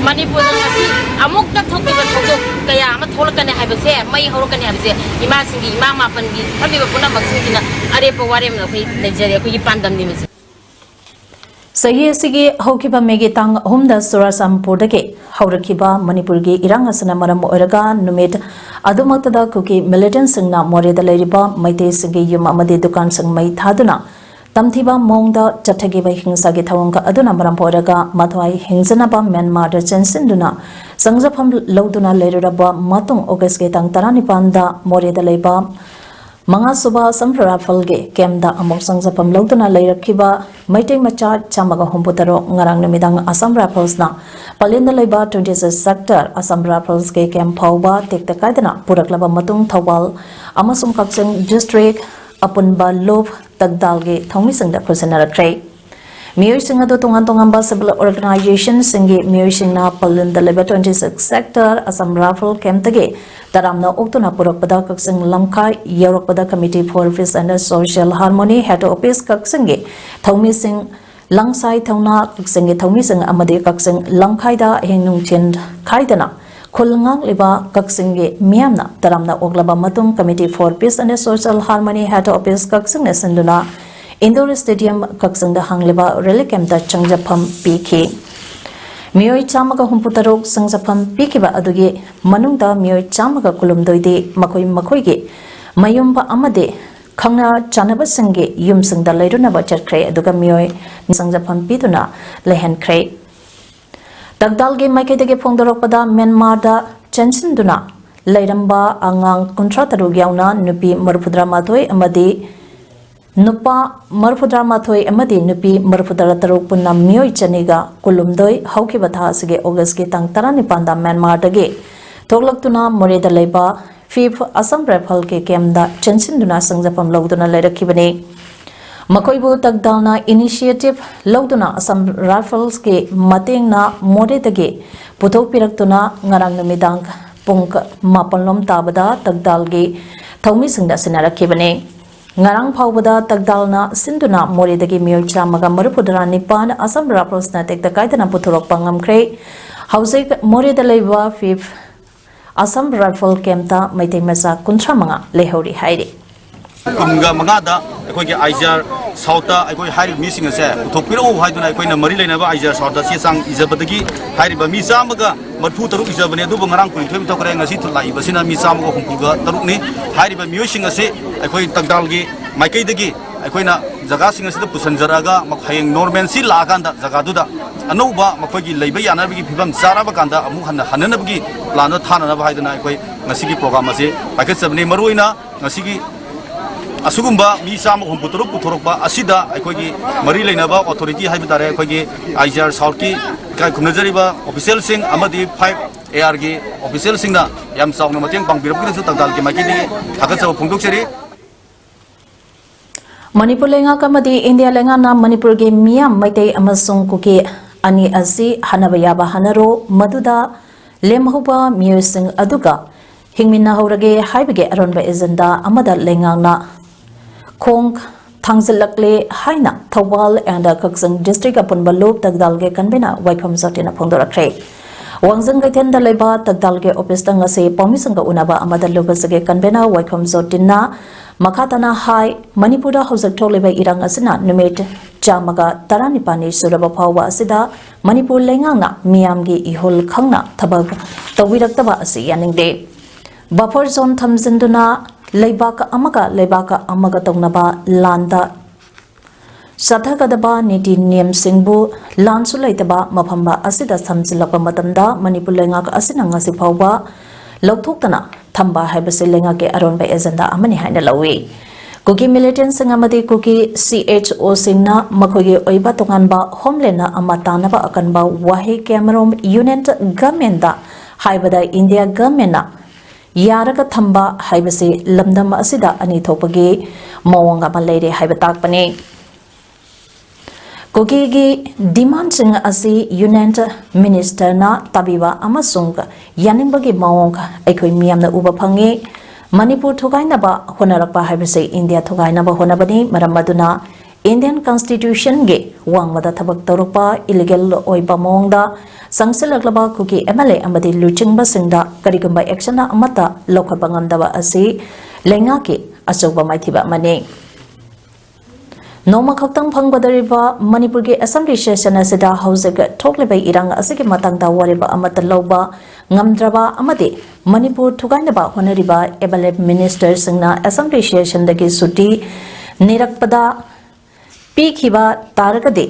ꯃꯅꯤꯄꯨꯔꯗ ꯉꯁꯤ ꯑꯃꯨꯛꯇ ꯊꯣꯛꯈꯤꯕ ꯊꯧꯗꯣꯛ ꯀꯌꯥ ꯑꯃ ꯊꯣꯛꯂꯛꯀꯅꯤ ꯍꯥꯏꯕꯁꯦ, ꯃꯩ ꯍꯧꯔꯛꯀꯅꯤ ꯍꯥꯏꯕꯁꯦ ꯏꯃꯥꯁꯤꯡꯒꯤ, ꯏꯃꯥ ꯃꯥꯄꯟꯒꯤ ꯐꯝꯃꯤꯕ ꯄꯨꯝꯅꯃꯛꯁꯤꯡꯁꯤꯅ ꯑꯔꯦꯞꯄ ꯋꯥꯔꯦꯞꯅ ꯑꯩꯈꯣꯏ ꯂꯩꯖꯔꯦ, ꯑꯩꯈꯣꯏꯒꯤ ꯄꯥꯟꯗꯝꯅꯤ ꯃꯁꯤ꯫ ꯆꯍꯤ ꯑꯁꯤꯒꯤ ꯍꯧꯈꯤꯕ ꯃꯦꯒꯤ ꯇꯥꯡ ꯑꯍꯨꯝꯗ ꯆꯨꯔꯥꯆꯥꯟꯄꯨꯔꯗꯒꯤ ꯍꯧꯔꯛꯈꯤꯕ ꯃꯅꯤꯄꯨꯔꯒꯤ ꯏꯔꯥꯡ ꯑꯁꯤꯅ ꯃꯔꯝ ꯑꯣꯏꯔꯒ ꯅꯨꯃꯤꯠ ꯑꯗꯨꯃꯛꯇꯗ ꯀꯨꯀꯤ militantꯁꯤꯡꯅ ꯃꯣꯔꯦꯗ ꯂꯩꯔꯤꯕ ꯃꯩꯇꯩꯁꯤꯡꯒꯤ ꯌꯨꯝ ꯑꯃꯗꯤ ꯗꯨꯀꯥꯟꯁꯤꯡ ꯃꯩ ꯊꯥꯗꯨꯅ ꯇꯝꯊꯤꯕ ꯃꯑꯣꯡꯗ ꯆꯠꯊꯈꯤꯕ ꯍꯤꯡꯁꯥꯒꯤ ꯊꯧꯑꯣꯡ ꯑꯗꯨꯅ ꯃꯔꯝ ꯑꯣꯏꯔꯒ ꯃꯊ꯭ꯋꯥꯏ ꯍꯤꯡꯖꯅꯕ ꯃ꯭ꯌꯥꯟꯃꯥꯔꯗ ꯆꯦꯟꯁꯤꯟꯗꯨꯅ ꯆꯪꯖꯐꯝ ꯂꯧꯗꯨꯅ ꯂꯩꯔꯨꯔꯕ ꯃꯇꯨꯡ Augustꯀꯤ ꯇꯥꯡ ꯇꯔꯥꯅꯤꯄꯥꯟꯗ ꯃꯣꯔꯦꯗ ꯂꯩꯕ ꯃꯉꯥꯁꯨꯕ Assam Riflesꯀꯤ campꯇ ꯑꯃꯨꯛ ꯆꯪꯖꯐꯝ ꯂꯧꯗꯨꯅ ꯂꯩꯔꯛꯈꯤꯕ ꯃꯩꯇꯩ ꯃꯆꯥ ꯆꯥꯝꯃꯒ ꯍꯨꯝꯐꯨ ꯇꯔꯨꯛ ꯉꯔꯥꯡ ꯅꯨꯃꯤꯗꯥꯡ Assam Riflesꯅ ꯄꯂꯦꯟꯗ ꯂꯩꯕ twenty six sector Assam Riflesꯀꯤ camp ꯐꯥꯎꯕ ꯇꯦꯛꯇ ꯀꯥꯏꯗꯅ ꯄꯨꯔꯛꯂꯕ ꯃꯇꯨꯡ ꯊꯧꯕꯥꯜ ꯑꯃꯁꯨꯡ ꯀꯛꯆꯤꯡ district ꯑꯄꯨꯟꯕ ꯂꯨꯞ ꯇꯛꯗꯥꯜꯒꯤ ꯊꯧꯃꯤꯁꯤꯡꯗ ꯈꯨꯠꯁꯤꯟꯅꯔꯛꯈ꯭ꯔꯦ꯫ ꯃꯤꯑꯣꯏꯁꯤꯡ ꯑꯗꯨ ꯇꯣꯉꯥꯟ ꯇꯣꯉꯥꯟꯕ civil organisationꯁꯤꯡꯒꯤ ꯃꯤꯑꯣꯏꯁꯤꯡꯅ ꯄꯂꯦꯟꯗ ꯂꯩꯕ twenty six sector Assam Rifles campꯇꯒꯤ ꯇꯔꯥꯝꯅ ꯑꯣꯛꯇꯨꯅ ꯄꯨꯔꯛꯄꯗ ꯀꯛꯆꯤꯡ ꯂꯝꯈꯥꯏ ꯌꯧꯔꯛꯄꯗ Committee for Peace and Social Harmony head office ꯀꯛꯆꯤꯡꯒꯤ ꯊꯧꯃꯤꯁꯤꯡ, ꯂꯪꯁꯥꯏ ꯊꯧꯅꯥ ꯀꯛꯆꯤꯡꯒꯤ ꯊꯧꯃꯤꯁꯤꯡ ꯑꯃꯗꯤ ꯀꯛꯆꯤꯡ ꯂꯝꯈꯥꯏꯗ ꯑꯍꯤꯡ ꯅꯨꯡꯊꯤꯜ ꯈꯥꯏꯗꯅ ꯈꯨꯜ ꯉꯥꯛꯂꯤꯕ ꯀꯛꯆꯤꯡꯒꯤ ꯃꯤꯌꯥꯝꯅ ꯇꯔꯥꯝꯅ ꯑꯣꯛꯂꯕ ꯃꯇꯨꯡ Committee for Peace and Social Harmony head office ꯀꯛꯆꯤꯡꯅ ꯁꯤꯟꯗꯨꯅ Indoor Stadium ꯀꯛꯆꯤꯡꯗ ꯍꯥꯡꯂꯤꯕ relief campꯇ ꯆꯪꯖꯐꯝ ꯄꯤꯈꯤ꯫ ꯃꯤꯑꯣꯏ ꯆꯥꯝꯃꯒ ꯍꯨꯝꯐꯨ ꯇꯔꯨꯛ ꯆꯪꯖꯐꯝ ꯄꯤꯈꯤꯕ ꯑꯗꯨꯒꯤ ꯃꯅꯨꯡꯗ ꯃꯤꯑꯣꯏ ꯆꯥꯝꯃꯒ ꯀꯨꯟꯍꯨꯝꯗꯣꯏꯗꯤ ꯃꯈꯣꯏ ꯃꯈꯣꯏꯒꯤ ꯃꯌꯨꯝ ꯑꯃꯗꯤ ꯈꯪꯅ ꯆꯥꯟꯅꯕꯁꯤꯡꯒꯤ ꯌꯨꯝꯁꯤꯡꯗ ꯂꯩꯔꯨꯅꯕ ꯆꯠꯈ꯭ꯔꯦ, ꯑꯗꯨꯒ ꯃꯤꯑꯣꯏ ꯆꯪꯖꯐꯝ ꯄꯤꯗꯨꯅ ꯂꯩꯍꯟꯈ꯭ꯔꯦ꯫ ꯇꯛꯗꯥꯜꯒꯤ ꯃꯥꯏꯀꯩꯗꯒꯤ ꯐꯣꯡꯗꯣꯔꯛꯄꯗ, ꯃ꯭ꯌꯥꯟꯃꯥꯔꯗ ꯆꯦꯟꯁꯤꯟꯗꯨꯅ ꯂꯩꯔꯝꯕ ꯑꯉꯥꯡ ꯀꯨꯟꯊ꯭ꯔꯥ ꯇꯔꯨꯛ ꯌꯥꯎꯅ ꯅꯨꯄꯤ ꯃꯔꯤꯐꯨꯇꯔꯥ ꯃꯥꯊꯣꯏ ꯑꯃꯗꯤ ꯅꯨꯄꯥ ꯃꯔꯤꯐꯨꯇꯔꯥ ꯃꯥꯊꯣꯏ ꯑꯃꯗꯤ ꯅꯨꯄꯤ ꯃꯔꯤꯐꯨꯇꯔꯥ ꯇꯔꯨꯛ ꯄꯨꯟꯅ ꯃꯤꯑꯣꯏ ꯆꯅꯤꯒ ꯀꯨꯟꯍꯨꯝꯗꯣꯏ ꯍꯧꯈꯤꯕ ꯊꯥ ꯑꯁꯤꯒꯤ ꯑꯣꯒꯁꯀꯤ ꯇꯥꯡ ꯇꯔꯥꯅꯤꯄꯥꯟꯗ ꯃ꯭ꯌꯥꯟꯃꯥꯔꯗꯒꯤ ꯊꯣꯛꯂꯛꯇꯨꯅ ꯃꯣꯔꯦꯗ ꯂꯩꯕ ꯐꯤꯐ ꯑꯁꯥꯝ ꯔꯥꯏꯐꯜꯒꯤ ꯀꯦꯝꯗ ꯆꯦꯟꯁꯤꯟꯗꯨꯅ ꯆꯪꯖꯐꯝ ꯂꯧꯗꯨꯅ ꯂꯩꯔꯛꯈꯤꯕꯅꯤ꯫ ꯃꯈꯣꯏꯕꯨ ꯇꯛꯗꯥꯜꯅ initiative ꯂꯧꯗꯨꯅ ꯑꯁꯥꯝ ꯔꯥꯏꯐꯜꯁꯀꯤ ꯃꯇꯦꯡꯅ ꯃꯣꯔꯦꯗꯒꯤ ꯄꯨꯊꯣꯛꯄꯤꯔꯛꯇꯨꯅ ꯉꯔꯥꯡ ꯅꯨꯃꯤꯗꯥꯡ ꯄꯨꯡ ꯃꯥꯄꯟ ꯂꯣꯝ ꯇꯥꯕꯗ ꯇꯛꯗꯥꯜꯒꯤ ꯊꯧꯃꯤꯁꯤꯡꯗ ꯁꯤꯟꯅꯔꯛꯈꯤꯕꯅꯤ꯫ ꯉꯔꯥꯡ ꯐꯥꯎꯕꯗ ꯇꯛꯗꯥꯜꯅ ꯁꯤꯟꯗꯨꯅ ꯃꯣꯔꯦꯗꯒꯤ ꯃꯤꯑꯣꯏ ꯆꯥꯝꯃꯒ ꯃꯔꯤꯐꯨꯇꯔꯥ ꯅꯤꯄꯥꯟ ꯑꯁꯥꯝ ꯔꯥꯏꯐꯜꯁꯅ ꯇꯦꯛꯇ ꯀꯥꯏꯗꯅ ꯄꯨꯊꯣꯔꯛꯄ ꯉꯝꯈ꯭ꯔꯦ꯫ ꯍꯧꯖꯤꯛ ꯃꯣꯔꯦꯗ ꯂꯩꯕ ꯐꯤꯐ ꯑꯁꯥꯝ ꯔꯥꯏꯐꯜ ꯀꯦꯝꯇ ꯃꯩꯇꯩ ꯃꯆꯥ ꯀꯨꯟꯊ꯭ꯔꯥ ꯃꯉꯥ ꯂꯩꯍꯧꯔꯤ ꯍꯥꯏꯔꯤ꯫ ꯀꯨꯟꯒ ꯃꯉꯥꯗ ꯑꯩꯈꯣꯏꯒꯤ ꯑꯥꯏꯖꯥꯔ ꯁꯥꯎꯠꯇ ꯑꯩꯈꯣꯏ ꯍꯥꯏꯔꯤꯕ ꯃꯤꯁꯤꯡ ꯑꯁꯦ ꯄꯨꯊꯣꯛꯄꯤꯔꯛꯎ ꯍꯥꯏꯗꯨꯅ ꯑꯩꯈꯣꯏꯅ ꯃꯔꯤ ꯂꯩꯅꯕ ꯑꯥꯏꯖꯥꯔ ꯁꯥꯎꯠꯇ ꯆꯦ ꯆꯥꯡ ꯏꯖꯕꯗꯒꯤ ꯍꯥꯏꯔꯤꯕ ꯃꯤ ꯆꯥꯝꯃꯒ ꯃꯔꯤꯐꯨ ꯇꯔꯨꯛ ꯏꯖꯕꯅꯦ, ꯑꯗꯨꯕꯨ ꯉꯔꯥꯡ ꯀꯨꯟꯅꯤꯊꯣꯏ ꯊꯣꯛꯈ꯭ꯔꯦ, ꯉꯁꯤ ꯂꯥꯛꯏꯕꯁꯤꯅ ꯃꯤ ꯆꯥꯝꯃꯒ ꯍꯨꯝꯐꯨꯒ ꯇꯔꯨꯛꯅꯤ꯫ ꯍꯥꯏꯔꯤꯕ ꯃꯤꯑꯣꯏꯁꯤꯡ ꯑꯁꯤ ꯑꯩꯈꯣꯏ ꯇꯛꯗꯥꯜꯒꯤ ꯃꯥꯏꯀꯩꯗꯒꯤ ꯑꯩꯈꯣꯏꯅ ꯖꯒꯥꯁꯤꯡ ꯑꯁꯤꯗ ꯄꯨꯁꯤꯟꯖꯔꯛꯑꯒ ꯃꯈ-, ꯍꯌꯦꯡ normalcy ꯂꯥꯛꯑꯀꯥꯟꯗ ꯖꯒꯥꯗꯨꯗ ꯑꯅꯧꯕ ꯃꯈꯣꯏꯒꯤ ꯂꯩꯕ ꯌꯥꯅꯕꯒꯤ ꯐꯤꯕꯝ ꯆꯥꯔꯕ ꯀꯥꯟꯗ ꯑꯃꯨꯛ ꯍꯟꯅ ꯍꯟꯅꯅꯕꯒꯤ planꯗꯣ ꯊꯥꯅꯅꯕ ꯍꯥꯏꯗꯨꯅ ꯑꯩꯈꯣꯏ ꯉꯁꯤꯒꯤ program ꯑꯁꯤ ꯄꯥꯏꯈꯠꯆꯕꯅꯤ꯫ ꯃꯔꯨꯑꯣꯏꯅ ꯉꯁꯤꯒꯤ ꯑꯁꯤꯒꯨꯝꯕ ꯃꯤ ꯆꯥꯝꯃ ꯍꯨꯝꯐꯨ ꯇꯔꯨꯛ ꯄꯨꯊꯣꯔꯛꯄ ꯑꯁꯤꯗ ꯑꯩꯈꯣꯏꯒꯤ ꯃꯔꯤ ꯂꯩꯅꯕ authority ꯍꯥꯏꯕ ꯇꯥꯔꯦ, ꯑꯩꯈꯣꯏꯒꯤ ꯑꯥꯏꯖꯤꯑꯥꯔ ꯁꯥꯎꯠꯀꯤ ꯏꯀꯥꯏ ꯈꯨꯝꯅꯖꯔꯤꯕ officialꯁꯤꯡ ꯑꯃꯗꯤ ꯐꯥꯏꯚ ꯑꯦ ꯑꯥꯔꯒꯤ officialꯁꯤꯡꯅ ꯌꯥꯝ ꯆꯥꯎꯅ ꯃꯇꯦꯡ ꯄꯥꯡꯕꯤꯔꯛꯄꯒꯤꯗꯃꯛꯁꯨ ꯇꯛꯗꯥꯜꯒꯤ ꯃꯥꯏꯀꯩꯗꯒꯤ ꯊꯥꯒꯠꯆꯕ ꯐꯣꯡꯗꯣꯛꯆꯔꯤ꯫ ꯃꯅꯤꯄꯨꯔ ꯂꯩꯉꯥꯛ ꯑꯃꯗꯤ ꯏꯟꯗꯤꯌꯥ ꯂꯩꯉꯥꯛꯅ ꯃꯅꯤꯄꯨꯔꯒꯤ ꯃꯤꯌꯥꯝ ꯃꯩꯇꯩ ꯑꯃꯁꯨꯡ ꯀꯨꯀꯤ ꯑꯅꯤ ꯑꯁꯤ ꯍꯟꯅꯕ ꯌꯥꯕ ꯍꯟꯅꯔꯣ, ꯃꯗꯨꯗ ꯂꯦꯝꯍꯧꯕ ꯃꯤꯑꯣꯏꯁꯤꯡ ꯑꯗꯨꯒ ꯍꯤꯡꯃꯤꯟꯅꯍꯧꯔꯒꯦ ꯍꯥꯏꯕꯒꯤ ꯑꯔꯣꯟꯕ agenda ꯑꯃꯗ ꯂꯩꯉꯥꯛꯅ ꯈꯣꯡ ꯊꯥꯡꯖꯤꯜꯂꯛꯂꯦ ꯍꯥꯏꯅ ꯊꯧꯕꯥꯜ and ꯀꯛꯆꯤꯡ district ꯑꯄꯨꯟꯕ ꯂꯨꯞ ꯇꯛꯗꯥꯜꯒꯤ convener ꯋꯥꯏꯈꯣꯝ ꯖꯣꯇꯤꯅ ꯐꯣꯡꯗꯣꯔꯛꯈ꯭ꯔꯦ꯫ ꯋꯥꯡꯖꯤꯡ ꯀꯩꯊꯦꯜꯗ ꯂꯩꯕ ꯇꯛꯗꯥꯜꯒꯤ ꯑꯣꯐꯤꯁꯇ ꯉꯁꯤ ꯄꯥꯎꯃꯤꯁꯤꯡꯒ ꯎꯅꯕ ꯑꯃꯗ ꯂꯨꯕꯁꯤꯒꯤ ꯀꯟꯚꯦꯅꯔ ꯋꯥꯏꯈꯣꯝ ꯖꯣꯇꯤꯟꯅ ꯃꯈꯥ ꯇꯥꯅ ꯍꯥꯏ, ꯃꯅꯤꯄꯨꯔꯗ ꯍꯧꯖꯤꯛ ꯊꯣꯛꯂꯤꯕ ꯏꯔꯥꯡ ꯑꯁꯤꯅ ꯅꯨꯃꯤꯠ ꯆꯥꯝꯃꯒ ꯇꯔꯥꯅꯤꯄꯥꯜꯅꯤ ꯁꯨꯔꯕ ꯐꯥꯎꯕ ꯑꯁꯤꯗ ꯃꯅꯤꯄꯨꯔ ꯂꯩꯉꯥꯛꯅ ꯃꯤꯌꯥꯝꯒꯤ ꯏꯍꯨꯜ ꯈꯪꯅ ꯊꯕꯛ ꯇꯧꯕꯤꯔꯛꯇꯕ ꯑꯁꯤ ꯌꯥꯅꯤꯡꯗꯦ꯫ ꯕꯐꯔ ꯖꯣꯟ ꯊꯝꯖꯤꯟꯗꯨꯅ ꯂꯩꯕꯥꯛ ꯑꯃꯒ ꯂꯩꯕꯥꯛ ꯑꯃꯒ ꯇꯧꯅꯕ ꯂꯥꯟꯗ ꯆꯠꯊꯒꯗꯕ ꯅꯤꯇꯤ ꯅꯤꯌꯝꯁꯤꯡꯕꯨ ꯂꯥꯟꯁꯨ ꯂꯩꯇꯕ ꯃꯐꯝ ꯑꯁꯤꯗ ꯊꯝꯖꯤꯜꯂꯛꯄ ꯃꯇꯝꯗ ꯃꯅꯤꯄꯨꯔ ꯂꯩꯉꯥꯛ ꯑꯁꯤꯅ ꯉꯁꯤ ꯐꯥꯎꯕ ꯂꯧꯊꯣꯛꯇꯅ ꯊꯝꯕ ꯍꯥꯏꯕꯁꯤ ꯂꯩꯉꯥꯛꯀꯤ ꯑꯔꯣꯟꯕ ꯑꯦꯖꯦꯟꯗꯥ ꯑꯃꯅꯤ ꯍꯥꯏꯅ ꯂꯧꯏ꯫ ꯀꯨꯀꯤ ꯃꯤꯂꯤꯇꯦꯟꯁꯤꯡ ꯑꯃꯗꯤ ꯀꯨꯀꯤ ꯁꯤꯑꯦꯆꯑꯣꯁꯤꯡꯅ ꯃꯈꯣꯏꯒꯤ ꯑꯣꯏꯕ ꯇꯣꯉꯥꯟꯕ ꯍꯣꯝꯂꯦꯟ ꯑꯃ ꯇꯥꯟꯅꯕ ꯑꯀꯟꯕ ꯋꯥꯍꯩ ꯀꯌꯥꯃꯔꯨꯝ ꯌꯨꯅꯤꯌꯟ ꯒꯚꯔꯟꯃꯦꯟꯗ ꯍꯥꯏꯕꯗ ꯏꯟꯗꯤꯌꯥ ꯒꯚꯔꯟꯃꯦꯟꯅ ꯌꯥꯔꯒ ꯊꯝꯕ ꯍꯥꯏꯕꯁꯤ ꯂꯝꯗꯝ ꯑꯁꯤꯗ ꯑꯅꯤ ꯊꯣꯛꯄꯒꯤ ꯃꯑꯣꯡ ꯑꯃ ꯂꯩꯔꯦ ꯍꯥꯏꯕ ꯇꯥꯛꯄꯅꯤ꯫ ꯀꯨꯀꯤꯒꯤ ꯗꯤꯃꯥꯟꯁꯤꯡ ꯑꯁꯤ ꯌꯨꯅꯤꯌꯟ ꯃꯤꯅꯤꯁꯇꯔꯅ ꯇꯥꯕꯤꯕ ꯑꯃꯁꯨꯡ ꯌꯥꯅꯤꯡꯕꯒꯤ ꯃꯑꯣꯡ ꯑꯩꯈꯣꯏ ꯃꯤꯌꯥꯝꯅ ꯎꯕ ꯐꯪꯉꯤ꯫ ꯃꯅꯤꯄꯨꯔ ꯊꯨꯒꯥꯏꯅꯕ ꯍꯣꯠꯅꯔꯛꯄ ꯍꯥꯏꯕꯁꯤ ꯏꯟꯗꯤꯌꯥ ꯊꯨꯒꯥꯏꯅꯕ ꯍꯣꯠꯅꯕꯅꯤ꯫ ꯃꯔꯝ ꯑꯗꯨꯅ ꯏꯟꯗꯤꯌꯟ ꯀꯟꯁꯇꯤꯇ꯭ꯌꯨꯁꯟꯒꯤ ꯋꯥꯡꯃꯗ ꯊꯕꯛ ꯇꯧꯔꯛꯄ ꯏꯂꯤꯒꯦꯜ ꯑꯣꯏꯕ ꯃꯑꯣꯡꯗ ꯆꯪꯁꯤꯜꯂꯛꯂꯕ ꯀꯨꯀꯤ ꯑꯦꯝ ꯑꯦꯜ ꯑꯦ ꯑꯃꯗꯤ ꯂꯨꯆꯤꯡꯕꯁꯤꯡꯗ ꯀꯔꯤꯒꯨꯝꯕ ꯑꯦꯛꯁꯟ ꯑꯃꯠꯇ ꯂꯧꯈꯠꯄ ꯉꯝꯗꯕ ꯑꯁꯤ ꯂꯩꯉꯥꯛꯀꯤ ꯑꯆꯧꯕ ꯃꯥꯏꯊꯤꯕ ꯑꯃꯅꯤ꯫ ꯅꯣꯡꯃ ꯈꯛꯇꯪ ꯐꯪꯒꯗꯧꯔꯤꯕ ꯃꯅꯤꯄꯨꯔꯒꯤ ꯑꯦꯁꯦꯝꯕ꯭ꯂꯤ ꯁꯦꯁꯟ ꯑꯁꯤꯗ ꯍꯧꯖꯤꯛ ꯊꯣꯛꯂꯤꯕ ꯏꯔꯥꯡ ꯑꯁꯤꯒꯤ ꯃꯇꯥꯡꯗ ꯋꯥꯔꯦꯞ ꯑꯃꯠꯇ ꯂꯧꯕ ꯉꯝꯗ꯭ꯔꯕ ꯑꯃꯗꯤ ꯃꯅꯤꯄꯨꯔ ꯊꯨꯒꯥꯏꯅꯕ ꯍꯣꯠꯅꯔꯤꯕ ꯑꯦꯝ ꯑꯦꯜ ꯑꯦ ꯃꯤꯅꯤꯁꯇꯔꯁꯤꯡꯅ ꯑꯦꯁꯦꯝꯕ꯭ꯂꯤ ꯁꯦꯁꯟꯗꯒꯤ ꯁꯨꯇꯤ ꯅꯤꯔꯛꯄꯗ ꯄꯤꯈꯤꯕ ꯇꯥꯔꯒꯗꯤ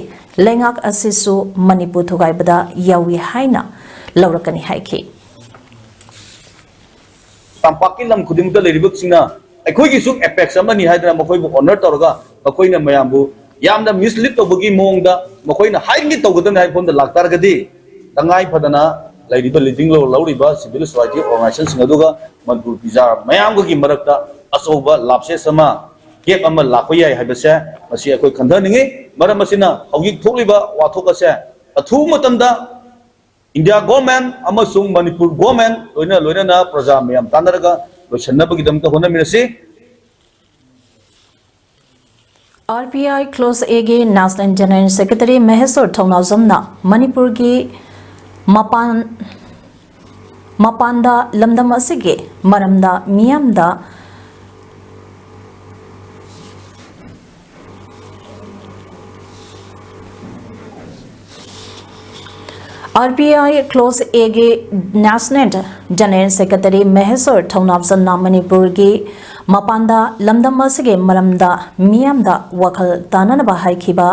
ꯂꯩꯉꯥꯛ ꯑꯁꯤꯁꯨ ꯃꯅꯤꯄꯨꯔ ꯊꯨꯒꯥꯏꯕꯗ ꯌꯥꯎꯏ ꯍꯥꯏꯅ ꯂꯧꯔꯛꯀꯅꯤ ꯍꯥꯏꯈꯤ꯫ ꯇꯝꯄꯥꯛꯀꯤ ꯂꯝ ꯈꯨꯗꯤꯡꯃꯛꯇ ꯂꯩꯔꯤꯕꯁꯤꯡꯅ ꯑꯩꯈꯣꯏꯒꯤꯁꯨ ꯑꯦꯄꯦꯛꯁ ꯑꯃꯅꯤ ꯍꯥꯏꯗꯅ ꯃꯈꯣꯏꯕꯨ ꯑꯣꯅꯔ ꯇꯧꯔꯒ ꯃꯈꯣꯏꯅ ꯃꯌꯥꯝꯕꯨ ꯌꯥꯝꯅ ꯃꯤꯁꯂꯤꯗ ꯇꯧꯕꯒꯤ ꯃꯑꯣꯡꯗ ꯃꯈꯣꯏꯅ ꯍꯥꯏꯔꯤꯉꯩ ꯇꯧꯒꯗꯕꯅꯤ ꯍꯥꯏꯕ ꯃꯐꯝꯗ ꯂꯥꯛꯇꯥꯔꯒꯗꯤ ꯇꯉꯥꯏ ꯐꯗꯅ ꯂꯩꯔꯤꯕ ꯂꯤꯗꯤꯡ ꯔꯣꯜ ꯂꯧꯔꯤꯕ ꯁꯤꯚꯤꯜ ꯁꯣꯁꯥꯏꯇꯤ ꯑꯣꯔꯒꯅꯥꯏꯖꯦꯁꯟꯁꯤꯡ ꯑꯗꯨꯒ ꯃꯅꯤꯄꯨꯔ ꯄ꯭ꯔꯖꯥ ꯃꯌꯥꯝꯒꯒꯤ ꯃꯔꯛꯇ ꯑꯆꯧꯕ ꯂꯥꯞꯁꯦꯁ ꯑꯃ ꯒꯦꯞ ꯑꯃ ꯂꯥꯛꯄ ꯌꯥꯏ ꯍꯥꯏꯕꯁꯦ ꯃꯁꯤ ꯑꯩꯈꯣꯏ ꯈꯟꯊꯍꯟꯅꯤꯡꯉꯤ꯫ ꯃꯔꯝ ꯑꯁꯤꯅ ꯍꯧꯖꯤꯛ ꯊꯣꯛꯂꯤꯕ ꯋꯥꯊꯣꯛ ꯑꯁꯦ ꯑꯊꯨꯕ ꯃꯇꯝꯗ ꯏꯟꯗꯤꯌꯥ ꯒꯣꯔꯃꯦꯟ ꯑꯃꯁꯨꯡ ꯃꯅꯤꯄꯨꯔ ꯒꯣꯔꯃꯦꯟ ꯂꯣꯏꯅ ꯂꯣꯏꯅꯅ ꯄ꯭ꯔꯖꯥ ꯃꯌꯥꯝ ꯇꯥꯟꯅꯔꯒ ꯂꯣꯏꯁꯤꯟꯅꯕꯒꯤꯗꯃꯛꯇ ꯍꯣꯠꯅꯃꯤꯟꯅꯁꯤ꯫ ꯑꯥꯔ ꯄꯤ ꯑꯥꯏ ꯀ꯭ꯂꯣꯁ ꯑꯦꯒꯤ ꯅꯦꯁꯅꯦꯜ ꯖꯦꯅꯔꯦꯜ ꯁꯦꯀ꯭ꯔꯦꯇꯔꯤ ꯃꯍꯦꯁꯣꯔ ꯊꯧꯅꯥꯎꯖꯝꯅ ꯃꯅꯤꯄꯨꯔꯒꯤ ꯃꯄꯥꯟ ꯃꯄꯥꯟꯗ ꯂꯝꯗꯝ ꯑꯁꯤꯒꯤ ꯃꯔꯝꯗ ꯃꯤꯌꯥꯝꯗ RPI Clause A ꯒꯤ National General Secretary ꯃꯍꯦꯁꯣꯔ ꯊꯧꯅꯥꯞꯆꯝꯅ ꯃꯅꯤꯄꯨꯔꯒꯤ ꯃꯄꯥꯟꯗ ꯂꯝꯗꯝ ꯑꯁꯤꯒꯤ ꯃꯔꯝꯗ ꯃꯤꯌꯥꯝꯗ ꯋꯥꯈꯜ ꯇꯥꯅꯅꯕ ꯍꯥꯏꯈꯤꯕ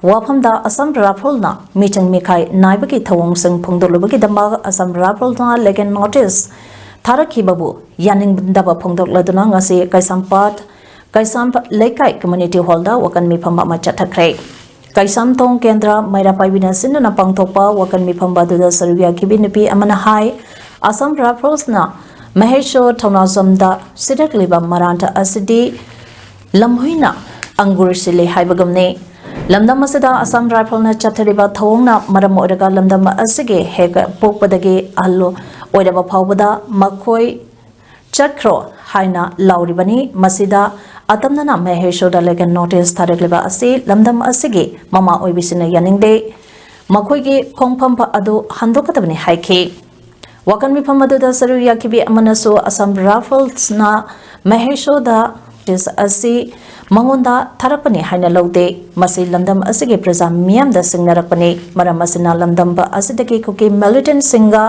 ꯋꯥꯐꯝꯗ ꯑꯁꯥꯝ ꯔꯥꯏꯐꯜꯅ ꯃꯤꯆꯪ ꯃꯤꯈꯥꯏ ꯅꯥꯏꯕꯒꯤ ꯊꯧꯑꯣꯡꯁꯤꯡ ꯐꯣꯡꯗꯣꯛꯂꯨꯕꯒꯤꯗꯃꯛ ꯑꯁꯥꯝ ꯔꯥꯏꯐꯜꯅ legal notice ꯊꯥꯔꯛꯈꯤꯕꯕꯨ ꯌꯥꯅꯤꯡꯗꯕ ꯐꯣꯡꯗꯣꯛꯂꯗꯨꯅ ꯉꯁꯤ ꯀꯩꯁꯥꯝꯄꯥꯠ ꯀꯩꯁꯥꯝ ꯂꯩꯀꯥꯏ community hall ꯗ ꯋꯥꯀꯟ ꯃꯤꯐꯝ ꯑꯃ ꯆꯠꯊꯈ꯭ꯔꯦ꯫ ꯀꯩꯁꯥꯝꯊꯣꯡ ꯀꯦꯟꯗ꯭ꯔ ꯃꯩꯔꯥ ꯄꯥꯏꯕꯤꯅ ꯁꯤꯟꯗꯨꯅ ꯄꯥꯡꯊꯣꯛꯄ ꯋꯥꯀꯟ ꯃꯤꯐꯝ ꯑꯗꯨꯗ ꯁꯔꯨꯛ ꯌꯥꯈꯤꯕꯤ ꯅꯨꯄꯤ ꯑꯃꯅ ꯍꯥꯏ, ꯑꯁꯥꯝ ꯔꯥꯏꯐꯜꯁꯅ ꯃꯍꯦꯁꯣꯔ ꯊꯧꯅꯥꯖꯝꯗ ꯁꯤꯔꯛꯂꯤꯕ ꯃꯔꯥꯟ ꯑꯁꯤꯗꯤ ꯂꯝꯍꯨꯏꯅ ꯑꯪꯒꯨꯔ ꯁꯤꯜꯂꯤ ꯍꯥꯏꯕꯒꯨꯝꯅꯤ꯫ ꯂꯝꯗꯝ ꯑꯁꯤꯗ ꯑꯁꯥꯝ ꯔꯥꯏꯐꯜꯅ ꯆꯠꯊꯔꯤꯕ ꯊꯧꯑꯣꯡꯅ ꯃꯔꯝ ꯑꯣꯏꯔꯒ ꯂꯝꯗꯝ ꯑꯁꯤꯒꯤ ꯍꯦꯛ ꯄꯣꯛꯄꯗꯒꯤ ꯑꯍꯜ ꯑꯣꯏꯔꯕ ꯐꯥꯎꯕꯗ ꯃꯈꯣꯏ ꯆꯠꯈ꯭ꯔꯣ ꯍꯥꯏꯅ ꯂꯥꯎꯔꯤꯕꯅꯤ꯫ ꯃꯁꯤꯗ ꯑꯇꯝꯅꯅ ꯃꯍꯦꯁꯣꯔꯗ legal notice ꯊꯥꯔꯛꯂꯤꯕ ꯑꯁꯤ ꯂꯝꯗꯝ ꯑꯁꯤꯒꯤ ꯃꯃꯥ ꯑꯣꯏꯕꯤꯁꯤꯡꯅ ꯌꯥꯅꯤꯡꯗꯦ꯫ ꯃꯈꯣꯏꯒꯤ ꯈꯣꯡꯐꯝ ꯑꯗꯨ ꯍꯟꯗꯣꯛꯀꯗꯕꯅꯤ ꯍꯥꯏꯈꯤ꯫ ꯋꯥꯀꯟ ꯃꯤꯐꯝ ꯑꯗꯨꯗ ꯁꯔꯨꯛ ꯌꯥꯈꯤꯕꯤ ꯑꯃꯅꯁꯨ ꯑꯁꯥꯝ ꯔꯥꯏꯐꯜꯁꯅ ꯃꯍꯦꯁꯣꯔꯗ notice ꯑꯁꯤ ꯃꯉꯣꯟꯗ ꯊꯥꯔꯛꯄꯅꯤ ꯍꯥꯏꯅ ꯂꯧꯗꯦ꯫ ꯃꯁꯤ ꯂꯝꯗꯝ ꯑꯁꯤꯒꯤ ꯄ꯭ꯔꯖꯥ ꯃꯤꯌꯥꯝꯗ ꯁꯤꯡꯅꯔꯛꯄꯅꯤ꯫ ꯃꯔꯝ ꯑꯁꯤꯅ ꯂꯝꯗꯝ ꯑꯁꯤꯗꯒꯤ ꯀꯨꯀꯤ militantꯁꯤꯡꯒ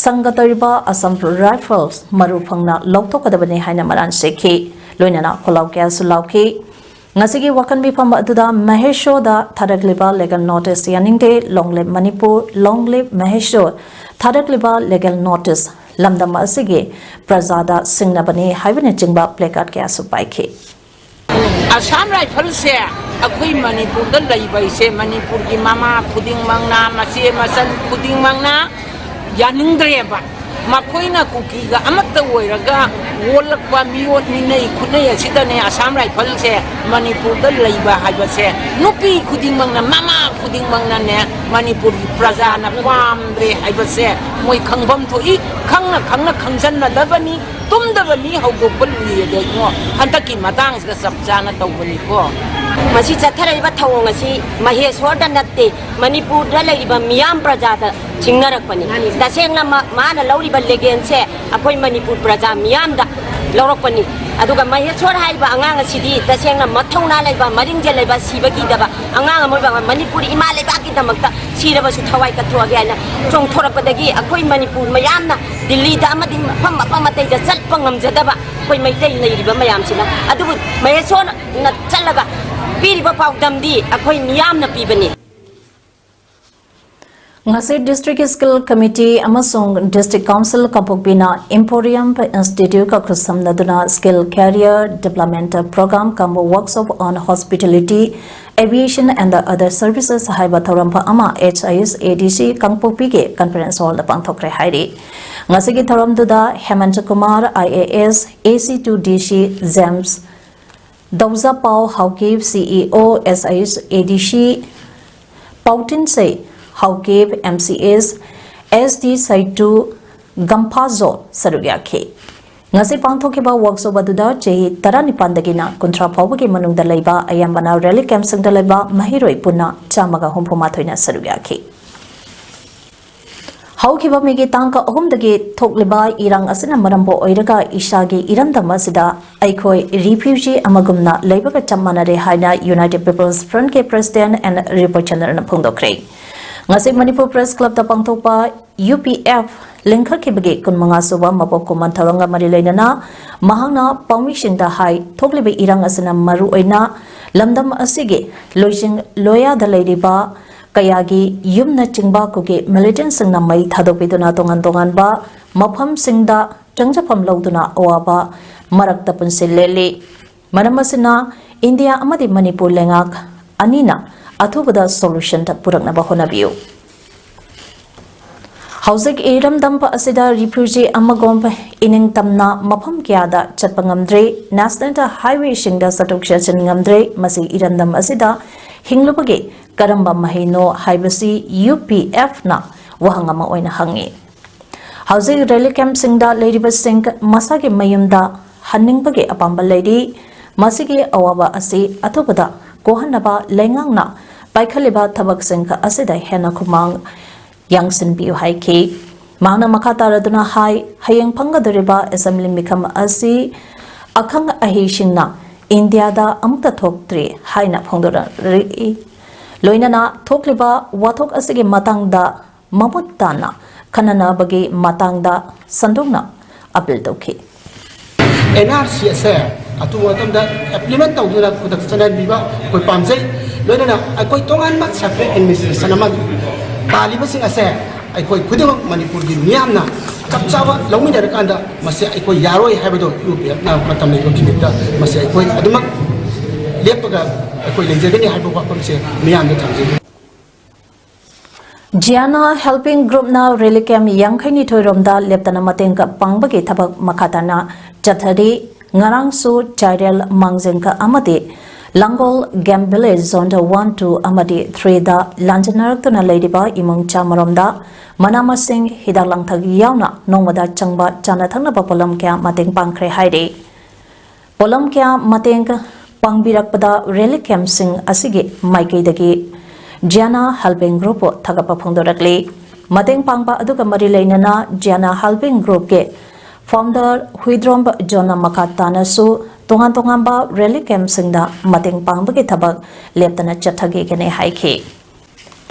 ꯁꯪꯒ ꯇꯧꯔꯤꯕ ꯑꯁꯥꯝ ꯔꯥꯏꯐꯜꯁ ꯃꯔꯨ ꯐꯪꯅ ꯂꯧꯊꯣꯛꯀꯗꯕꯅꯤ ꯍꯥꯏꯅ ꯃꯔꯥꯟ ꯁꯤꯈꯤ꯫ ꯂꯣꯏꯅꯅ ꯈꯣꯜꯂꯥꯎ ꯀꯌꯥꯁꯨ ꯂꯥꯎꯈꯤ꯫ ꯉꯁꯤꯒꯤ ꯋꯥꯀꯟ ꯃꯤꯐꯝ ꯑꯗꯨꯗ ꯃꯍꯦꯁꯣꯔꯗ ꯊꯥꯔꯛꯂꯤꯕ legal notice ꯌꯥꯅꯤꯡꯗꯦ, long live Manipur, long live ꯃꯍꯦꯁꯣꯔ, ꯊꯥꯔꯛꯂꯤꯕ legal notice ꯂꯝꯗꯝ ꯑꯁꯤꯒꯤ ꯄ꯭ꯔꯖꯥꯗ ꯁꯤꯡꯅꯕꯅꯤ ꯍꯥꯏꯕꯅꯆꯤꯡꯕ placard ꯀꯌꯥꯁꯨ ꯄꯥꯏꯈꯤ꯫ ꯑꯁꯥꯝ ꯔꯥꯏꯐꯜꯁꯦ ꯑꯩꯈꯣꯏ ꯃꯅꯤꯄꯨꯔꯗ ꯂꯩꯕ ꯍꯥꯏꯁꯦ ꯃꯅꯤꯄꯨꯔꯒꯤ ꯃꯃꯥ ꯈꯨꯗꯤꯡꯃꯛꯅ, ꯃꯆꯦ ꯃꯆꯟ ꯈꯨꯗꯤꯡꯃꯛꯅ ꯌꯥꯅꯤꯡꯗ꯭ꯔꯦꯕ꯫ ꯃꯈꯣꯏꯅ ꯀꯨꯀꯤꯒ ꯑꯃꯠꯇ ꯑꯣꯏꯔꯒ ꯑꯣꯜꯂꯛꯄ ꯃꯤꯑꯣꯠ ꯃꯤꯅꯩ ꯈꯨꯠꯅꯩ ꯑꯁꯤꯗꯅꯦ ꯑꯁꯥꯝ ꯔꯥꯏꯐꯜꯁꯦ ꯃꯅꯤꯄꯨꯔꯗ ꯂꯩꯕ ꯍꯥꯏꯕꯁꯦ ꯅꯨꯄꯤ ꯈꯨꯗꯤꯡꯃꯛꯅ, ꯃꯃꯥ ꯈꯨꯗꯤꯡꯃꯛꯅꯅꯦ ꯃꯅꯤꯄꯨꯔꯒꯤ ꯄ꯭ꯔꯖꯥꯅ ꯄꯥꯝꯗ꯭ꯔꯦ ꯍꯥꯏꯕꯁꯦ ꯃꯣꯏ ꯈꯪꯐꯝ ꯊꯣꯛꯏ꯫ ꯈꯪꯅ ꯈꯪꯅ ꯈꯪꯖꯟꯅꯗꯕꯅꯤ꯫ ꯇꯨꯝꯗꯕꯅꯤ ꯍꯧꯗꯣꯛꯄ ꯂꯨꯏ ꯑꯗꯣ ꯏꯉꯣ, ꯍꯟꯗꯛꯀꯤ ꯃꯇꯥꯡꯁꯤꯗ ꯆꯞ ꯆꯥꯅ ꯇꯧꯕꯅꯤꯀꯣ꯫ ꯃꯁꯤ ꯆꯠꯊꯔꯛꯏꯕ ꯊꯧꯑꯣꯡ ꯑꯁꯤ ꯃꯍꯦꯁꯣꯔꯗ ꯅꯠꯇꯦ, ꯃꯅꯤꯄꯨꯔꯗ ꯂꯩꯔꯤꯕ ꯃꯤꯌꯥꯝ ꯄ꯭ꯔꯖꯥꯗ ꯆꯤꯡꯅꯔꯛꯄꯅꯤ꯫ ꯃꯥꯅꯤ꯫ ꯇꯁꯦꯡꯅ ꯃꯥ-, ꯃꯥꯅ ꯂꯧꯔꯤꯕ ꯂꯦꯒꯦꯟꯁꯦ ꯑꯩꯈꯣꯏ ꯃꯅꯤꯄꯨꯔ ꯄ꯭ꯔꯖꯥ ꯃꯤꯌꯥꯝꯗ ꯂꯧꯔꯛꯄꯅꯤ꯫ ꯑꯗꯨꯒ ꯃꯍꯦꯁꯣꯔ ꯍꯥꯏꯔꯤꯕ ꯑꯉꯥꯡ ꯑꯁꯤꯗꯤ ꯇꯁꯦꯡꯅ ꯃꯊꯧꯅꯥ ꯂꯩꯕ, ꯃꯔꯤꯡꯖꯦꯜ ꯂꯩꯕ, ꯁꯤꯕ ꯀꯤꯗꯕ ꯑꯉꯥꯡ ꯑꯃ ꯑꯣꯏꯕ, ꯃꯅꯤꯄꯨꯔ ꯏꯃꯥ ꯂꯩꯕꯥꯛꯀꯤꯗꯃꯛꯇ ꯁꯤꯔꯕꯁꯨ ꯊꯋꯥꯏ ꯀꯠꯊꯣꯛꯑꯒꯦ ꯍꯥꯏꯅ ꯆꯣꯡꯊꯣꯔꯛꯄꯗꯒꯤ ꯑꯩꯈꯣꯏ ꯃꯅꯤꯄꯨꯔ ꯃꯌꯥꯝꯅ ꯗꯤꯜꯂꯤꯗ ꯑꯃꯗꯤ ꯃꯐꯝ, ꯃꯐꯝ ꯑꯇꯩꯗ ꯆꯠꯄ ꯉꯝꯖꯗꯕ ꯑꯩꯈꯣꯏ ꯃꯩꯇꯩ ꯂꯩꯔꯤꯕ ꯃꯌꯥꯝꯁꯤꯅ, ꯑꯗꯨꯕꯨ ꯃꯍꯦꯁꯣꯔꯅ ꯆꯠꯂꯒ ꯄꯤꯔꯤꯕ ꯄꯥꯎꯗꯝꯗꯤ ꯑꯩꯈꯣꯏ ꯃꯤꯌꯥꯝꯅ ꯄꯤꯕꯅꯤ꯫ ꯉꯁꯤ District Skill Committee ꯑꯃꯁꯨꯡ District Council ꯀꯥꯡꯄꯣꯛꯄꯤꯅ Emporium Institute ꯀ ꯈꯨꯠꯁꯝꯅꯗꯨꯅ Skill Career Development Program cum Workshop on Hospitality, Aviation and Other Services ꯍꯥꯏꯕ ꯊꯧꯔꯝ ꯑꯃ H I S A D C ꯀꯥꯡꯄꯣꯛꯄꯤꯒꯤ conference hall ꯗ ꯄꯥꯡꯊꯣꯛꯈ꯭ꯔꯦ ꯍꯥꯏꯔꯤ꯫ ꯉꯁꯤꯒꯤ ꯊꯧꯔꯝꯗꯨꯗ ꯍꯦꯃꯟꯇ Kumar, I A S, A C two D C, JAMS, ꯗꯧꯖꯥꯄꯥꯎ Haokip, C E O, S I S A D C, ꯄꯥꯎꯇꯤꯟꯁꯩ Haokip, M C S, S D ꯁꯩꯇꯨ, ꯒꯝꯐꯥꯖꯣ ꯁꯔꯨꯛ ꯌꯥꯈꯤ꯫ ꯉꯁꯤ ꯄꯥꯡꯊꯣꯛꯈꯤꯕ workshop ꯑꯗꯨꯗ ꯆꯍꯤ ꯇꯔꯥꯅꯤꯄꯥꯟꯗꯒꯤꯅ ꯀꯨꯟꯊ꯭ꯔꯥ ꯐꯥꯎꯕꯒꯤ ꯃꯅꯨꯡꯗ ꯂꯩꯕ, ꯑꯌꯥꯝꯕꯅ relief camp ꯁꯤꯡꯗ ꯂꯩꯕ ꯃꯍꯩꯔꯣꯏ ꯄꯨꯟꯅ ꯆꯥꯝꯃꯒ ꯍꯨꯝꯐꯨ ꯃꯥꯊꯣꯏꯅ ꯁꯔꯨꯛ ꯌꯥꯈꯤ꯫ ꯍꯧꯈꯤꯕ ꯃꯦꯒꯤ ꯇꯥꯡ ꯑꯍꯨꯝꯗꯒꯤ ꯊꯣꯛꯂꯤꯕ ꯏꯔꯥꯡ ꯑꯁꯤꯅ ꯃꯔꯝ ꯑꯣꯏꯔꯒ ꯏꯁꯥꯒꯤ ꯏꯔꯝꯗꯝ ꯑꯁꯤꯗ ꯑꯩꯈꯣꯏ refugee ꯑꯃꯒꯨꯝꯅ ꯂꯩꯕꯒ ꯆꯞ ꯃꯥꯟꯅꯔꯦ ꯍꯥꯏꯅ United People's Front ꯀꯤ President N ꯔꯤꯄꯣꯆꯟꯗ꯭ꯔꯅ ꯐꯣꯡꯗꯣꯛꯈ꯭ꯔꯦ꯫ ꯉꯁꯤ ꯃꯅꯤꯄꯨꯔ Press Club ꯇ ꯄꯥꯡꯊꯣꯛꯄ U P F ꯂꯤꯡꯈꯠꯈꯤꯕꯒꯤ ꯀꯨꯟꯃꯉꯥ ꯁꯨꯕ ꯃꯄꯣꯛ ꯀꯨꯝꯑꯣꯟ ꯊꯧꯔꯝꯒ ꯃꯔꯤ ꯂꯩꯅꯅ ꯃꯍꯥꯛꯅ ꯄꯥꯎꯃꯤꯁꯤꯡꯗ ꯍꯥꯏ, ꯊꯣꯛꯂꯤꯕ ꯏꯔꯥꯡ ꯑꯁꯤꯅ ꯃꯔꯨ ꯑꯣꯏꯅ ꯂꯝꯗꯝ ꯑꯁꯤꯒꯤ ꯂꯣꯏꯖꯤꯡ ꯂꯣꯌꯥꯗ ꯂꯩꯔꯤꯕ ꯀꯌꯥꯒꯤ ꯌꯨꯝꯅꯆꯤꯡꯕ ꯀꯨꯀꯤ militant ꯁꯤꯡꯅ ꯃꯩ ꯊꯥꯗꯣꯛꯄꯤꯗꯨꯅ ꯇꯣꯉꯥꯟ ꯇꯣꯉꯥꯟꯕ ꯃꯐꯝꯁꯤꯡꯗ ꯆꯪꯖꯐꯝ ꯂꯧꯗꯨꯅ ꯑꯋꯥꯕ ꯃꯔꯛꯇ ꯄꯨꯟꯁꯤ ꯂꯦꯜꯂꯤ꯫ ꯃꯔꯝ ꯑꯁꯤꯅ ꯏꯟꯗꯤꯌꯥ ꯑꯃꯗꯤ ꯃꯅꯤꯄꯨꯔ ꯂꯩꯉꯥꯛ ꯑꯅꯤꯅ ꯑꯊꯨꯕꯗ solution ꯄꯨꯔꯛꯅꯕ ꯍꯣꯠꯅꯕꯤꯌꯨ꯫ ꯍꯧꯖꯤꯛ ꯏꯔꯝꯗꯝ ꯑꯁꯤꯗ refugee ꯑꯃꯒꯨꯝ ꯏꯅꯤꯡꯇꯝꯅ ꯃꯐꯝ ꯀꯌꯥꯗ ꯆꯠꯄ ꯉꯝꯗ꯭ꯔꯦ, national highway ꯁꯤꯡꯗ ꯆꯠꯊꯣꯛ ꯆꯠꯁꯤꯟ ꯉꯝꯗ꯭ꯔꯦ꯫ ꯃꯁꯤ ꯏꯔꯝꯗꯝ ꯑꯁꯤꯗ ꯍꯤꯡꯂꯨꯕꯒꯤ ꯀꯔꯝꯕ ꯃꯍꯩꯅꯣ ꯍꯥꯏꯕꯁꯤ U P F ꯅ ꯋꯥꯍꯪ ꯑꯃ ꯑꯣꯏꯅ ꯍꯪꯉꯤ꯫ ꯍꯧꯖꯤꯛ relief camp ꯁꯤꯡꯗ ꯂꯩꯔꯤꯕꯁꯤꯡ ꯃꯁꯥꯒꯤ ꯃꯌꯨꯝꯗ ꯍꯟꯅꯤꯡꯕꯒꯤ ꯑꯄꯥꯝꯕ ꯂꯩꯔꯤ꯫ ꯃꯁꯤꯒꯤ ꯑꯋꯥꯕ ꯑꯁꯤ ꯑꯊꯨꯕꯗ ꯀꯣꯛꯍꯟꯅꯕ ꯂꯩꯉꯥꯛꯅ ꯄꯥꯏꯈꯠꯂꯤꯕ ꯊꯕꯛꯁꯤꯡ ꯑꯁꯤꯗ ꯍꯦꯟꯅ ꯈꯨꯃꯥꯡ ꯌꯥꯡꯁꯤꯟꯕꯤꯌꯨ ꯍꯥꯏꯈꯤ꯫ ꯃꯍꯥꯛꯅ ꯃꯈꯥ ꯇꯥꯔꯗꯨꯅ ꯍꯥꯏ, ꯍꯌꯦꯡ ꯐꯪꯒꯗꯧꯔꯤꯕ assembly ꯃꯤꯐꯝ ꯑꯁꯤ ꯑꯈꯪ ꯑꯍꯩꯁꯤꯡꯅ ꯏꯟꯗꯤꯌꯥꯗ ꯑꯃꯨꯛꯇ ꯊꯣꯛꯇ꯭ꯔꯤ ꯍꯥꯏꯅ ꯐꯣꯡꯗꯣꯔꯛꯂꯤ꯫ ꯂꯣꯏꯅꯅ ꯊꯣꯛꯂꯤꯕ ꯋꯥꯊꯣꯛ ꯑꯁꯤꯒꯤ ꯃꯇꯥꯡꯗ ꯃꯃꯨꯠ ꯇꯥꯅ ꯈꯟꯅꯅꯕꯒꯤ ꯃꯇꯥꯡꯗ ꯁꯟꯗꯣꯛꯅ ꯑꯄꯤꯜ ꯇꯧꯈꯤ꯫ ꯑꯦꯟ ꯑꯥꯔ ꯁꯤ ꯑꯁꯦ ꯑꯊꯨꯕ ꯃꯇꯝꯗ ꯏꯝꯄ꯭ꯂꯤꯃꯦꯟ ꯇꯧꯗꯨꯅ ꯈꯨꯗꯛꯇ ꯆꯠꯅꯍꯟꯕꯤꯕ ꯑꯩꯈꯣꯏ ꯄꯥꯝꯖꯩ꯫ ꯂꯣꯏꯅꯅ ꯑꯩꯈꯣꯏ ꯇꯣꯉꯥꯟꯕ ꯁꯦꯄꯔꯦꯠ ꯑꯦꯗꯃꯤꯅꯤꯁꯇ꯭ꯔꯦꯁꯟ ꯑꯃ ꯄꯥꯜꯂꯤꯕꯁꯤꯡ ꯑꯁꯦ ꯑꯩꯈꯣꯏ ꯈꯨꯗꯤꯡꯃꯛ ꯃꯅꯤꯄꯨꯔꯒꯤ ꯃꯤꯌꯥꯝꯅ ꯆꯞ ꯆꯥꯕ ꯂꯧꯃꯤꯟꯅꯔꯀꯥꯟꯗ ꯃꯁꯤ ꯑꯩꯈꯣꯏ ꯌꯥꯔꯣꯏ ꯍꯥꯏꯕꯗꯣ ꯌꯨ ꯄꯤ ꯑꯦꯐꯅ ꯃꯇꯝ ꯂꯩꯕ ꯅꯨꯃꯤꯠꯇ ꯃꯁꯤ ꯑꯩꯈꯣꯏ ꯑꯗꯨꯃꯛ ꯂꯦꯞꯄꯒ ꯑꯩꯈꯣꯏ ꯂꯩꯖꯒꯅꯤ ꯍꯥꯏꯕ ꯋꯥꯐꯝꯁꯦ ꯃꯤꯌꯥꯝꯗ ꯊꯝꯖꯒꯦ꯫ ꯖꯤꯌꯥꯅꯥ ꯍꯦꯜꯄꯤꯡ ꯒ꯭ꯔꯨꯞꯅ ꯔꯤꯂꯤꯐ ꯀꯦꯝꯞ ꯌꯥꯡꯈꯩꯅꯤꯊꯣꯏ ꯔꯣꯝꯗ ꯂꯦꯞꯇꯅ ꯃꯇꯦꯡ ꯄꯥꯡꯕꯒꯤ ꯊꯕꯛ ꯃꯈꯥ ꯇꯥꯅ ꯆꯠꯊꯔꯤ꯫ ꯉꯔꯥꯡꯁꯨ ꯆꯥꯏꯔꯦꯜ ꯃꯥꯡꯖꯤꯡ ꯑꯃꯗꯤ Langol game village zone one, two ꯑꯃꯗꯤ ꯊ꯭ꯔꯤꯗ ꯂꯥꯟꯖꯤꯟꯅꯔꯛꯇꯨꯅ ꯂꯩꯔꯤꯕ ꯏꯃꯨꯡ ꯆꯥꯝꯃꯔꯣꯝꯗ ꯃꯅꯥ ꯃꯁꯤꯡ, ꯍꯤꯗꯥꯛ ꯂꯥꯡꯊꯛ ꯌꯥꯎꯅ ꯅꯣꯡꯃꯗ ꯆꯪꯕ ꯆꯥꯅ ꯊꯛꯅꯕ ꯄꯣꯠꯂꯝ ꯀꯌꯥ ꯃꯇꯦꯡ ꯄꯥꯡꯈ꯭ꯔꯦ ꯍꯥꯏꯔꯤ꯫ ꯄꯣꯠꯂꯝ ꯀꯌꯥ ꯃꯇꯦꯡ ꯄꯥꯡꯕꯤꯔꯛꯄꯗ ꯔꯤꯂꯤꯐ ꯀꯦꯝꯞꯁꯤꯡ ꯑꯁꯤꯒꯤ ꯃꯥꯏꯀꯩꯗꯒꯤ ꯖꯤꯌꯥꯅꯥ ꯍꯦꯜꯄꯤꯡ ꯒ꯭ꯔꯨꯞꯄꯨ ꯊꯥꯒꯠꯄ ꯐꯣꯡꯗꯣꯔꯛꯂꯤ꯫ ꯃꯇꯦꯡ ꯄꯥꯡꯕ ꯑꯗꯨꯒ ꯃꯔꯤ ꯂꯩꯅꯅ ꯖꯤꯌꯥꯅꯥ ꯍꯦꯜꯄꯤꯡ ꯒ꯭ꯔꯨꯞꯀꯤ ꯐꯥꯎꯟꯗꯔ ꯍꯨꯏꯗ꯭ꯔꯣꯝꯕ ꯖꯣꯟꯅ ꯃꯈꯥ ꯇꯥꯅꯁꯨ ꯇꯣꯉꯥꯟ ꯇꯣꯉꯥꯟꯕ ꯔꯤꯂꯤꯐ ꯀꯦꯝꯞꯁꯤꯡꯗ ꯃꯇꯦꯡ ꯄꯥꯡꯕꯒꯤ ꯊꯕꯛ ꯂꯦꯞꯇꯅ ꯆꯠꯊꯈꯤꯒꯅꯤ ꯍꯥꯏꯈꯤ꯫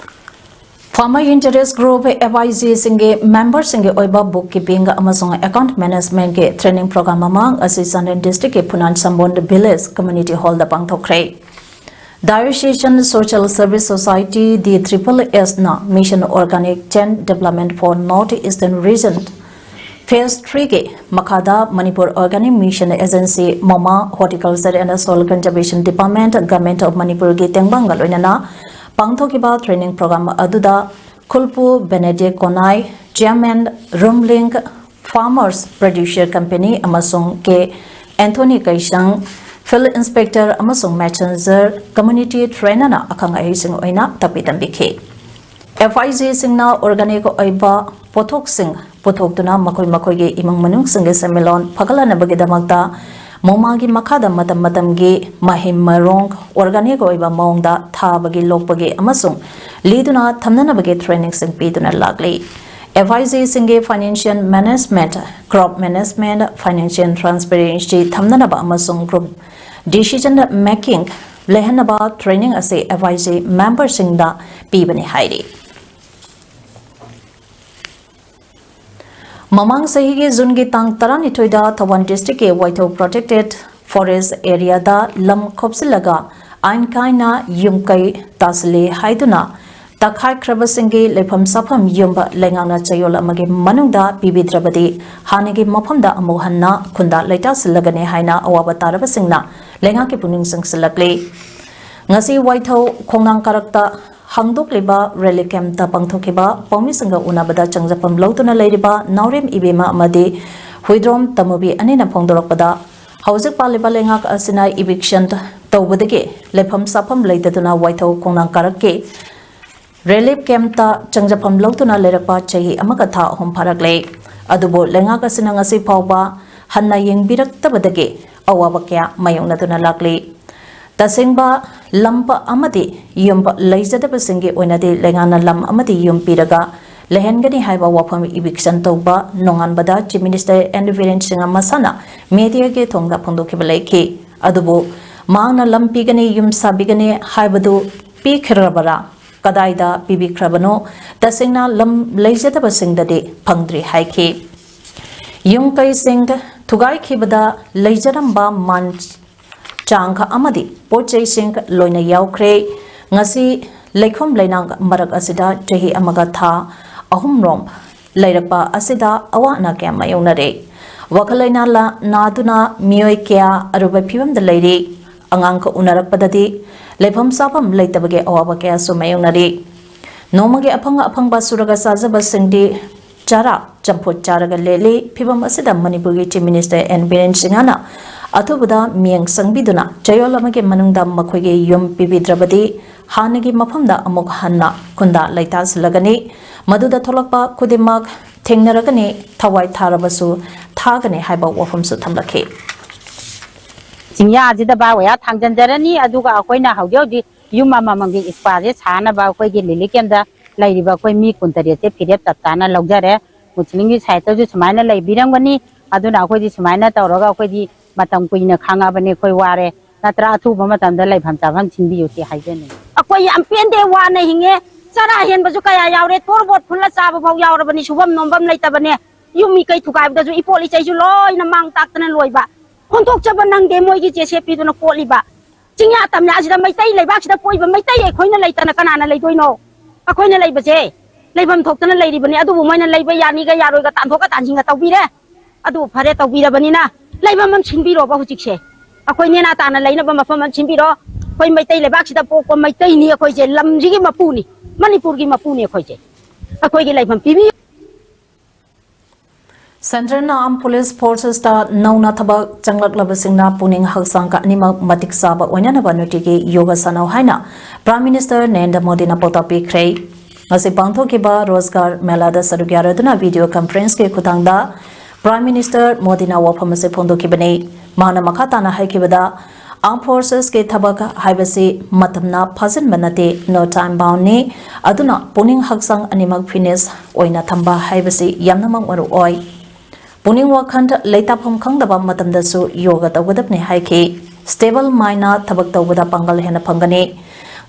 Farmer Interest Group, F I G ꯁꯤꯡꯒꯤ ꯃꯦꯝꯕꯔꯁꯤꯡꯒꯤ ꯑꯣꯏꯕ book keeping ꯑꯃꯁꯨꯡ account management ꯀꯤ training program ꯑꯃ ꯉꯁꯤ ꯆꯥꯟꯗꯦꯜ district ꯀꯤ ꯐꯨꯅꯥꯟ ꯁꯝꯕꯣꯟ village community hall ꯗ ꯄꯥꯡꯊꯣꯛꯈ꯭ꯔꯦ꯫ Diocesan Social Service Society, D triple S ꯅ Mission Organic Chain Development for North Eastern Region Phase three ꯒꯤ ꯃꯈꯥꯗ Manipur Organic Mission Agency, MOMA, Horticulture and Soil Conservation Department, Government of Manipur ꯒꯤ ꯇꯦꯡꯕꯥꯡꯒ ꯂꯣꯏꯅꯅ ꯄꯥꯡꯊꯣꯛꯈꯤꯕ training program ꯑꯗꯨꯗ ꯈꯨꯜꯄꯨ ꯕꯦꯅꯦꯗꯤꯛ ꯀꯣꯅꯥꯏ, Chairman, ꯔꯨꯝꯂꯤꯡ Farmers Producer Company ꯑꯃꯁꯨꯡ ꯀꯦ Anthony ꯀꯩꯁꯪ, Field Inspector ꯑꯃꯁꯨꯡ Messenger Community Trainer ꯅ ꯑꯈꯪ ꯑꯍꯩꯁꯤꯡ ꯑꯣꯏꯅ ꯇꯥꯛꯄꯤ ꯇꯝꯕꯤꯈꯤ꯫ F I G ꯁꯤꯡꯅ organic ꯑꯣꯏꯕ ꯄꯣꯠꯊꯣꯛꯁꯤꯡ ꯄꯨꯊꯣꯛꯇꯨꯅ ꯃꯈꯣꯏ ꯃꯈꯣꯏꯒꯤ ꯏꯃꯨꯡ ꯃꯅꯨꯡꯁꯤꯡꯒꯤ ꯁꯦꯟꯃꯤꯠꯂꯣꯟ ꯐꯒꯠꯍꯟꯅꯕꯒꯤꯗꯃꯛꯇ ꯃꯣꯃꯥꯒꯤ ꯃꯈꯥꯗ ꯃꯇꯝ ꯃꯇꯝꯒꯤ ꯃꯍꯩ ꯃꯔꯣꯡ organic ꯑꯣꯏꯕ ꯃꯑꯣꯡꯗ ꯊꯥꯕꯒꯤ, ꯂꯣꯛꯄꯒꯤ ꯑꯃꯁꯨꯡ ꯂꯤꯗꯨꯅ ꯊꯝꯅꯅꯕꯒꯤ trainingꯁꯤꯡ ꯄꯤꯗꯨꯅ ꯂꯥꯛꯂꯤ꯫ F I Gꯁꯤꯡꯒꯤ financial management, crop management, financial transparency ꯊꯝꯅꯅꯕ ꯑꯃꯁꯨꯡ group decision making ꯂꯩꯍꯟꯅꯕ training ꯑꯁꯤ F I G memberꯁꯤꯡꯗ ꯄꯤꯕꯅꯤ ꯍꯥꯏꯔꯤ꯫ ꯃꯃꯥꯡ ꯆꯍꯤꯒꯤ ꯖꯨꯟꯒꯤ ꯇꯥꯡ ꯇꯔꯥꯅꯤꯊꯣꯏꯗ ꯊꯧꯕꯥꯜ districtꯀꯤ ꯋꯥꯏꯊꯧ protected forest areaꯗ ꯂꯝ ꯈꯣꯞꯆꯤꯜꯂꯒ ꯑꯥꯏꯟ ꯀꯥꯏꯅ ꯌꯨꯝ ꯀꯩ ꯇꯥꯁꯤꯜꯂꯤ ꯍꯥꯏꯗꯨꯅ ꯇꯛꯈꯥꯏꯈ꯭ꯔꯕꯁꯤꯡꯒꯤ ꯂꯩꯐꯝ ꯆꯥꯐꯝ ꯌꯨꯝ ꯂꯩꯉꯥꯛꯅ ꯆꯌꯣꯜ ꯑꯃꯒꯤ ꯃꯅꯨꯡꯗ ꯄꯤꯕꯤꯗ꯭ꯔꯕꯗꯤ ꯍꯥꯟꯅꯒꯤ ꯃꯐꯝꯗ ꯑꯃꯨꯛ ꯍꯟꯅ ꯈꯨꯟꯗ ꯂꯩꯇꯥꯁꯤꯜꯂꯒꯅꯤ ꯍꯥꯏꯅ ꯑꯋꯥꯕ ꯇꯥꯔꯕꯁꯤꯡꯅ ꯂꯩꯉꯥꯛꯀꯤ ꯄꯨꯛꯅꯤꯡ ꯆꯤꯡꯁꯤꯜꯂꯛꯂꯤ꯫ ꯉꯁꯤ ꯋꯥꯏꯊꯧ ꯈꯣꯡꯅꯥꯡ ꯀꯥꯔꯛꯇ ꯍꯥꯡꯗꯣꯛꯂꯤꯕ relief campꯇ ꯄꯥꯡꯊꯣꯛꯈꯤꯕ ꯄꯥꯎꯃꯤꯁꯤꯡꯒ ꯎꯅꯕꯗ ꯆꯪꯖꯐꯝ ꯂꯧꯗꯨꯅ ꯂꯩꯔꯤꯕ ꯅꯥꯎꯔꯦꯝ ꯏꯕꯦꯝꯃ ꯑꯃꯗꯤ ꯍꯨꯏꯗ꯭ꯔꯣꯝ ꯇꯃꯨꯕꯤ ꯑꯅꯤꯅ ꯐꯣꯡꯗꯣꯔꯛꯄꯗ, ꯍꯧꯖꯤꯛ ꯄꯥꯜꯂꯤꯕ ꯂꯩꯉꯥꯛ ꯑꯁꯤꯅ eviction ꯇꯧꯕꯗꯒꯤ ꯂꯩꯐꯝ ꯆꯥꯐꯝ ꯂꯩꯇꯗꯨꯅ ꯋꯥꯏꯊꯧ ꯈꯣꯡꯅꯥꯡ ꯀꯥꯔꯛꯀꯤ relief campꯇ ꯆꯪꯖꯐꯝ ꯂꯧꯗꯨꯅ ꯂꯩꯔꯛꯄ ꯆꯍꯤ ꯑꯃꯒ ꯊꯥ ꯑꯍꯨꯝ ꯐꯥꯔꯛꯂꯦ꯫ ꯑꯗꯨꯕꯨ ꯂꯩꯉꯥꯛ ꯑꯁꯤꯅ ꯉꯁꯤ ꯐꯥꯎꯕ ꯍꯟꯅ ꯌꯦꯡꯕꯤꯔꯛꯇꯕꯗꯒꯤ ꯑꯋꯥꯕ ꯀꯌꯥ ꯃꯥꯌꯣꯛꯅꯗꯨꯅ ꯂꯥꯛꯂꯤ꯫ ꯇꯁꯦꯡꯕ ꯂꯝ ꯑꯃꯗꯤ ꯌꯨꯝ ꯂꯩꯖꯗꯕꯁꯤꯡꯒꯤ ꯑꯣꯏꯅꯗꯤ ꯂꯩꯉꯥꯛꯅ ꯂꯝ ꯑꯃꯗꯤ ꯌꯨꯝ ꯄꯤꯔꯒ ꯂꯩꯍꯟꯒꯅꯤ ꯍꯥꯏꯕ ꯋꯥꯐꯝ eviction ꯇꯧꯕ ꯅꯣꯡꯉꯥꯟꯕꯗ Chief Minister N Biren Singh ꯃꯁꯥꯅ mediaꯒꯤ ꯊꯣꯡꯗ ꯐꯣꯡꯗꯣꯛꯈꯤꯕ ꯂꯩꯈꯤ꯫ ꯑꯗꯨꯕꯨ ꯃꯍꯥꯛꯅ ꯂꯝ ꯄꯤꯒꯅꯤ, ꯌꯨꯝ ꯁꯥꯕꯤꯒꯅꯤ ꯍꯥꯏꯕꯗꯨ ꯄꯤꯈ꯭ꯔꯕꯔꯥ? ꯀꯗꯥꯏꯗ ꯄꯤꯕꯤꯈ꯭ꯔꯕꯅꯣ? ꯇꯁꯦꯡꯅ ꯂꯝ ꯂꯩꯖꯗꯕꯁꯤꯡꯗꯗꯤ ꯐꯪꯗ꯭ꯔꯤ ꯍꯥꯏꯈꯤ꯫ ꯌꯨꯝ ꯀꯩꯁꯤꯡ ꯊꯨꯒꯥꯏꯈꯤꯕꯗ ꯂꯩꯖꯔꯝꯕ ꯃꯥꯟ ꯆꯥꯡ ꯑꯃꯗꯤ ꯄꯣꯠ ꯆꯩꯁꯤꯡ ꯂꯣꯏꯅ ꯌꯥꯎꯈ꯭ꯔꯦ꯫ ꯉꯁꯤ ꯂꯩꯈꯣꯝ ꯂꯩꯅꯥꯡ ꯃꯔꯛ ꯑꯁꯤꯗ ꯆꯍꯤ ꯑꯃꯒ ꯊꯥ ꯑꯍꯨꯝꯔꯣꯝ ꯂꯩꯔꯛꯄ ꯑꯁꯤꯗ ꯑꯋꯥ ꯑꯅꯥ ꯀꯌꯥ ꯃꯥꯌꯣꯛꯅꯔꯦ꯫ ꯋꯥꯈꯜ ꯂꯩꯅꯥ ꯂ-, ꯅꯥꯗꯨꯅ ꯃꯤꯑꯣꯏ ꯀꯌꯥ ꯑꯔꯨꯕ ꯐꯤꯕꯝꯗ ꯂꯩꯔꯤ꯫ ꯑꯉꯥꯡꯒ ꯎꯅꯔꯛꯄꯗꯗꯤ ꯂꯩꯐꯝ ꯆꯥꯐꯝ ꯂꯩꯇꯕꯒꯤ ꯑꯋꯥꯕ ꯀꯌꯥꯁꯨ ꯃꯥꯌꯣꯛꯅꯔꯤ꯫ ꯅꯣꯡꯃꯒꯤ ꯑꯐꯪ ꯑꯐꯪꯕ ꯁꯨꯔꯒ ꯆꯥꯖꯕꯁꯤꯡꯗꯤ ꯆꯔꯥ ꯆꯝꯐꯨꯠ ꯆꯥꯔꯒ ꯂꯦꯜꯂꯤ꯫ ꯐꯤꯚꯝ ꯑꯁꯤꯗ ꯃꯅꯤꯄꯨꯔꯒꯤ Chief Minister N Biren Singh ꯑꯊꯨꯕꯗ ꯃꯤꯠꯌꯦꯡ ꯆꯪꯕꯤꯗꯨꯅ ꯆꯌꯣꯜ ꯑꯃꯒꯤ ꯃꯅꯨꯡꯗ ꯃꯈꯣꯏꯒꯤ ꯌꯨꯝ ꯄꯤꯕꯤꯗ꯭ꯔꯕꯗꯤ ꯍꯥꯟꯅꯒꯤ ꯃꯐꯝꯗ ꯑꯃꯨꯛ ꯍꯟꯅ ꯈꯨꯟꯗ ꯂꯩꯇꯥꯁꯤꯜꯂꯒꯅꯤ꯫ ꯃꯗꯨꯗ ꯊꯣꯛꯂꯛꯄ ꯈꯨꯗꯤꯡꯃꯛ ꯊꯦꯡꯅꯔꯒꯅꯤ, ꯊꯋꯥꯏ ꯊꯥꯔꯕꯁꯨ ꯊꯥꯒꯅꯤ ꯍꯥꯏꯕ ꯋꯥꯐꯝꯁꯨ ꯊꯝꯂꯛꯈꯤ꯫ ꯆꯤꯡꯌꯥꯁꯤꯗ ꯕꯥꯔ ꯋꯥꯌꯥꯔ ꯊꯥꯡꯖꯤꯟꯖꯔꯅꯤ꯫ ꯑꯗꯨꯒ ꯑꯩꯈꯣꯏꯅ ꯍꯧꯖꯤꯛ ꯍꯧꯖꯤꯛ ꯌꯨꯝ ꯑꯃꯃꯝꯒꯤ ꯏꯁꯄꯥꯁꯦ ꯁꯥꯅꯕ ꯑꯩꯈꯣꯏꯒꯤ ꯂꯤꯂꯤ ꯀꯦꯝꯗ ꯂꯩꯔꯤꯕ ꯑꯩꯈꯣꯏ ꯃꯤ ꯀꯨꯟꯇꯔꯦꯠꯁꯦ ꯐꯤꯔꯦꯞ ꯆꯞ ꯆꯥꯅ ꯂꯧꯖꯔꯦ꯫ ꯃꯨꯁꯂꯤꯝꯒꯤ ꯁꯥꯏꯠꯇꯁꯨ ꯁꯨꯃꯥꯏꯅ ꯂꯩꯕꯤꯔꯝꯒꯅꯤ꯫ ꯑꯗꯨꯅ ꯑꯩꯈꯣꯏꯗꯤ ꯁꯨꯃꯥꯏꯅ ꯇꯧꯔꯒ ꯑꯩꯈꯣꯏꯗꯤ ꯃꯇꯝ ꯀꯨꯏꯅ ꯈꯥꯡꯉꯕꯅꯤ, ꯑꯩꯈꯣꯏ ꯋꯥꯔꯦ꯫ ꯅꯠꯇ꯭ꯔ ꯑꯊꯨꯕ ꯃꯇꯝꯗ ꯂꯩꯐꯝ ꯆꯥꯐꯝ ꯁꯤꯟꯕꯤꯌꯨ ꯁꯤ ꯍꯥꯏꯖꯅꯤꯡꯉꯤ꯫ ꯑꯩꯈꯣꯏ ꯌꯥꯝ ꯄꯦꯟꯗꯦ, ꯋꯥꯅ ꯍꯤꯡꯉꯦ꯫ ꯆꯔꯥ ꯍꯦꯟꯕꯁꯨ ꯀꯌꯥ ꯌꯥꯎꯔꯦ, ꯇꯣꯔꯕꯣꯠ ꯐꯨꯜꯂ ꯆꯥꯕ ꯐꯥꯎ ꯌꯥꯎꯔꯕꯅꯤ, ꯁꯨꯐꯝ ꯅꯣꯝꯐꯝ ꯂꯩꯇꯕꯅꯦ꯫ ꯌꯨꯝ ꯃꯤꯀꯩ ꯊꯨꯒꯥꯏꯕꯗꯁꯨ ꯏꯄꯣꯠ ꯏꯆꯩꯁꯨ ꯂꯣꯏꯅ ꯃꯥꯡ ꯇꯥꯛꯇꯅ ꯂꯣꯏꯕ꯫ ꯍꯣꯟꯗꯣꯛꯆꯕ ꯅꯪꯗꯦ ꯃꯣꯏꯒꯤ ꯖꯦ ꯁꯤ ꯕꯤꯗꯨꯅ ꯀꯣꯠꯂꯤꯕ꯫ ꯆꯤꯡꯌꯥ ꯇꯝꯌꯥꯁꯤꯗ ꯃꯩꯇꯩ ꯂꯩꯕꯥꯛꯁꯤꯗ ꯄꯣꯛꯏꯕ ꯃꯩꯇꯩ ꯑꯩꯈꯣꯏꯅ ꯂꯩꯇꯅ ꯀꯅꯥꯅ ꯂꯩꯗꯣꯏꯅꯣ? ꯑꯩꯈꯣꯏꯅ ꯂꯩꯕꯁꯦ ꯂꯩꯐꯝ ꯊꯣꯛꯇꯅ ꯂꯩꯔꯤꯕꯅꯤ꯫ ꯑꯗꯨꯕꯨ ꯃꯣꯏꯅ ꯂꯩꯕ ꯌꯥꯅꯤꯒ ꯌꯥꯔꯣꯏꯒ ꯇꯥꯟꯊꯣꯛꯀ ꯇꯥꯟꯁꯤꯟꯒ ꯇꯧꯕꯤꯔꯦ꯫ ꯑꯗꯨꯕꯨ ꯐꯔꯦ, ꯇꯧꯕꯤꯔꯕꯅꯤꯅ ꯂꯩꯐꯝ ꯑꯃ ꯁꯤꯟꯕꯤꯔꯣꯕ ꯍꯧꯖꯤꯛꯁꯦ꯫ ꯑꯩꯈꯣꯏ ꯅꯦꯅꯥ ꯇꯥꯅ ꯂꯩꯅꯕ ꯃꯐꯝ ꯑꯃ ꯁꯤꯟꯕꯤꯔꯣ꯫ ꯑꯩꯈꯣꯏ ꯃꯩꯇꯩ ꯂꯩꯕꯥꯛꯁꯤꯗ ꯄꯣꯛꯄ ꯃꯩꯇꯩꯅꯤ ꯑꯩꯈꯣꯏꯁꯦ, ꯂꯝꯁꯤꯒꯤ ꯃꯄꯨꯅꯤ, ꯃꯅꯤꯄꯨꯔꯒꯤ ꯃꯄꯨꯅꯤ ꯑꯩꯈꯣꯏꯁꯦ꯫ ꯑꯩꯈꯣꯏꯒꯤ ꯂꯩꯐꯝ ꯄꯤꯕꯤꯌꯨ꯫ Central Armed Police Forces ꯇ ꯅꯧꯅ ꯊꯕꯛ ꯆꯪꯂꯛꯂꯕꯁꯤꯡꯅ ꯄꯨꯛꯅꯤꯡ ꯍꯛꯆꯥꯡ ꯑꯅꯤꯃꯛ ꯃꯇꯤꯛ ꯆꯥꯕ ꯑꯣꯏꯅꯅꯕ ꯅꯨꯡꯇꯤꯒꯤ ꯌꯣꯒ ꯁꯥꯟꯅꯧ ꯍꯥꯏꯅ Prime Minister ꯅꯔꯦꯟꯗ꯭ꯔ ꯃꯣꯗꯤꯅ ꯄꯥꯎꯇꯥꯛ ꯄꯤꯈ꯭ꯔꯦ꯫ ꯉꯁꯤ ꯄꯥꯡꯊꯣꯛꯈꯤꯕ ꯔꯣꯖꯒꯥꯔ ꯃꯦꯂꯥꯗ ꯁꯔꯨꯛ ꯌꯥꯔꯗꯨꯅ video conference ꯀꯤ ꯈꯨꯠꯊꯥꯡꯗ Prime Minister ꯃꯣꯗꯤꯅ ꯋꯥꯐꯝ ꯑꯁꯤ ꯐꯣꯡꯗꯣꯛꯈꯤꯕꯅꯤ꯫ ꯃꯍꯥꯛꯅ ꯃꯈꯥ ꯇꯥꯅ ꯍꯥꯏꯈꯤꯕꯗ, Armed Forces ꯀꯤ ꯊꯕꯛ ꯍꯥꯏꯕꯁꯤ ꯃꯇꯝꯅ ꯐꯥꯖꯤꯟꯕ ꯅꯠꯇꯦ, no time bound ꯅꯤ꯫ ꯑꯗꯨꯅ ꯄꯨꯛꯅꯤꯡ ꯍꯛꯆꯥꯡ ꯑꯅꯤꯃꯛ fitness ꯑꯣꯏꯅ ꯊꯝꯕ ꯍꯥꯏꯕꯁꯤ ꯌꯥꯝꯅꯃꯛ ꯃꯔꯨ ꯑꯣꯏ꯫ ꯄꯨꯛꯅꯤꯡ ꯋꯥꯈꯜ ꯂꯩꯇꯥꯐꯝ ꯈꯪꯗꯕ ꯃꯇꯝꯗꯁꯨ ꯌꯣꯒ ꯇꯧꯒꯗꯕꯅꯤ ꯍꯥꯏꯈꯤ꯫ Stable mind ꯅ ꯊꯕꯛ ꯇꯧꯕꯗ ꯄꯥꯡꯒꯜ ꯍꯦꯟꯅ ꯐꯪꯒꯅꯤ꯫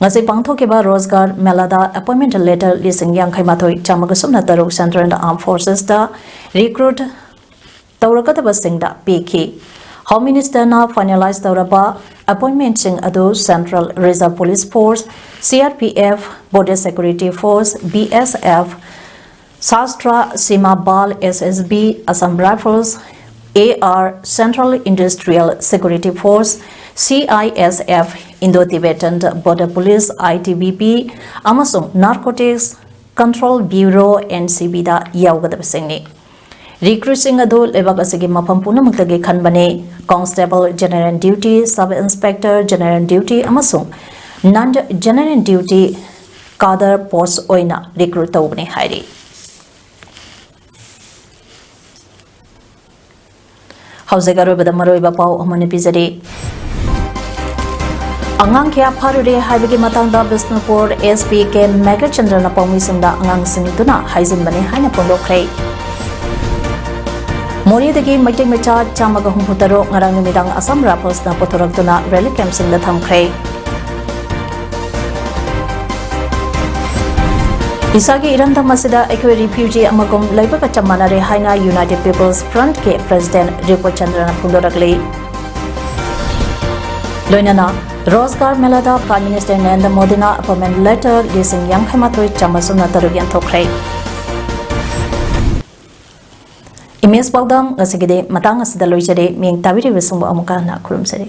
ꯉꯁꯤ ꯄꯥꯡꯊꯣꯛꯈꯤꯕ ꯔꯣꯖꯒꯥꯔ ꯃꯦꯂꯥꯗ appointment letter ꯂꯤꯁꯤꯡ ꯌꯥꯡꯈꯩ ꯃꯥꯊꯣꯏ ꯆꯥꯝꯃꯒ ꯁꯨꯞꯅ ꯇꯔꯨꯛ Central Armed Forces ꯇ recruit ꯇꯧꯔꯛꯀꯗꯕꯁꯤꯡꯗ ꯄꯤꯈꯤ꯫ Home Minister ꯅ finalize ꯇꯧꯔꯕ appointment ꯁꯤꯡ ꯑꯗꯨ Central Reserve Police Force, C R P F, Border Security Force, B S F, Sashastra Seema Bal, S S B, Assam Rifles, A R, Central Industrial Security Force, C I S F, Indo-Tibetan Border Police, I T B P, ꯑꯃꯁꯨꯡ Narcotics Control Bureau, N C B ꯗ ꯌꯥꯎꯒꯗꯕꯁꯤꯡꯅꯤ꯫ Recruit ꯁꯤꯡ ꯑꯗꯨ ꯂꯩꯕꯥꯛ ꯑꯁꯤꯒꯤ ꯃꯐꯝ ꯄꯨꯝꯅꯃꯛꯇꯒꯤ ꯈꯟꯕꯅꯤ꯫ Constable, General Duty, Sub Inspector, General Duty ꯑꯃꯁꯨꯡ Non General Duty cadre post ꯑꯣꯏꯅ recruit ꯇꯧꯕꯅꯤ ꯍꯥꯏꯔꯤ꯫ ꯍꯧꯖꯤꯛ ꯑꯔꯣꯏꯕꯗ ꯃꯔꯨꯑꯣꯏꯕ ꯄꯥꯎ ꯑꯃꯅ ꯄꯤꯖꯔꯤ꯫ ꯑꯉꯥꯡ ꯀꯌꯥ ꯐꯥꯔꯨꯔꯦ ꯍꯥꯏꯕꯒꯤ ꯃꯇꯥꯡꯗ ꯕꯤꯁꯅꯨꯄꯨꯔ SP ꯀꯦ ꯃꯦꯘꯆꯟꯗ꯭ꯔꯅ ꯄꯥꯎꯃꯤꯁꯤꯡꯗ ꯑꯉꯥꯡꯁꯤꯡꯗꯨꯅ ꯍꯥꯏꯖꯤꯟꯕꯅꯤ ꯍꯥꯏꯅ ꯐꯣꯡꯗꯣꯛꯈ꯭ꯔꯦ꯫ ꯃꯣꯔꯦꯗꯒꯤ ꯃꯩꯇꯩ ꯃꯆꯥ ꯆꯥꯝꯃꯒ ꯍꯨꯝꯐꯨ ꯇꯔꯨꯛ ꯉꯔꯥꯡ ꯅꯨꯃꯤꯗꯥꯡ ꯑꯁꯥꯝ ꯔꯥꯏꯐꯜꯁꯅ ꯄꯨꯊꯣꯔꯛꯇꯨꯅ ꯔꯤꯂꯤꯐ ꯀꯦꯝꯞꯁꯤꯡꯗ ꯊꯝꯈ꯭ꯔꯦ꯫ ꯏꯁꯥꯒꯤ ꯏꯔꯝꯗꯝ ꯑꯁꯤꯗ ꯑꯩꯈꯣꯏ ꯔꯤꯐ꯭ꯌꯨꯖꯤ ꯑꯃꯒꯨꯝ ꯂꯩꯕꯒ ꯆꯞ ꯃꯥꯟꯅꯔꯦ ꯍꯥꯏꯅ ꯌꯨꯅꯥꯏꯇꯦꯗ ꯄꯤꯄꯜꯁ ꯐ꯭ꯔꯟꯠꯀꯤ ꯄ꯭ꯔꯦꯁꯤꯗꯦꯟꯠ ꯔꯤꯄꯨ ꯆꯟꯗ꯭ꯔꯅ ꯐꯣꯡꯗꯣꯔꯛꯂꯤ꯫ ꯂꯣꯏꯅꯅ ꯔꯣꯖꯒꯥꯔ ꯃꯦꯂꯥꯗ ꯄ꯭ꯔꯥꯏꯝ ꯃꯤꯅꯤꯁꯇꯔ ꯅꯔꯦꯟꯗ꯭ꯔ ꯃꯣꯗꯤꯅ ꯑꯦꯄꯣꯏꯟꯃꯦꯟꯠ ꯂꯦꯇꯔ ꯂꯤꯁꯤꯡ ꯌꯥꯡꯈꯩ ꯃꯥꯊꯣꯏ ꯆꯥꯝꯃ ꯁꯨꯞꯅ ꯇꯔꯨꯛ ꯌꯦꯟꯊꯣꯛꯈ꯭ꯔꯦ꯫ ꯏꯃꯦꯖ ꯄꯥꯎꯗꯝ ꯉꯁꯤꯒꯤꯗꯤ ꯃꯇꯥꯡ ꯑꯁꯤꯗ ꯂꯣꯏꯖꯔꯦ꯫ ꯃꯤꯠꯌꯦꯡ ꯇꯥꯕꯤꯔꯤꯕꯁꯤꯡꯕꯨ ꯑꯃꯨꯛꯀ ꯍꯟꯅ ꯈꯨꯔꯨꯝꯖꯔꯤ꯫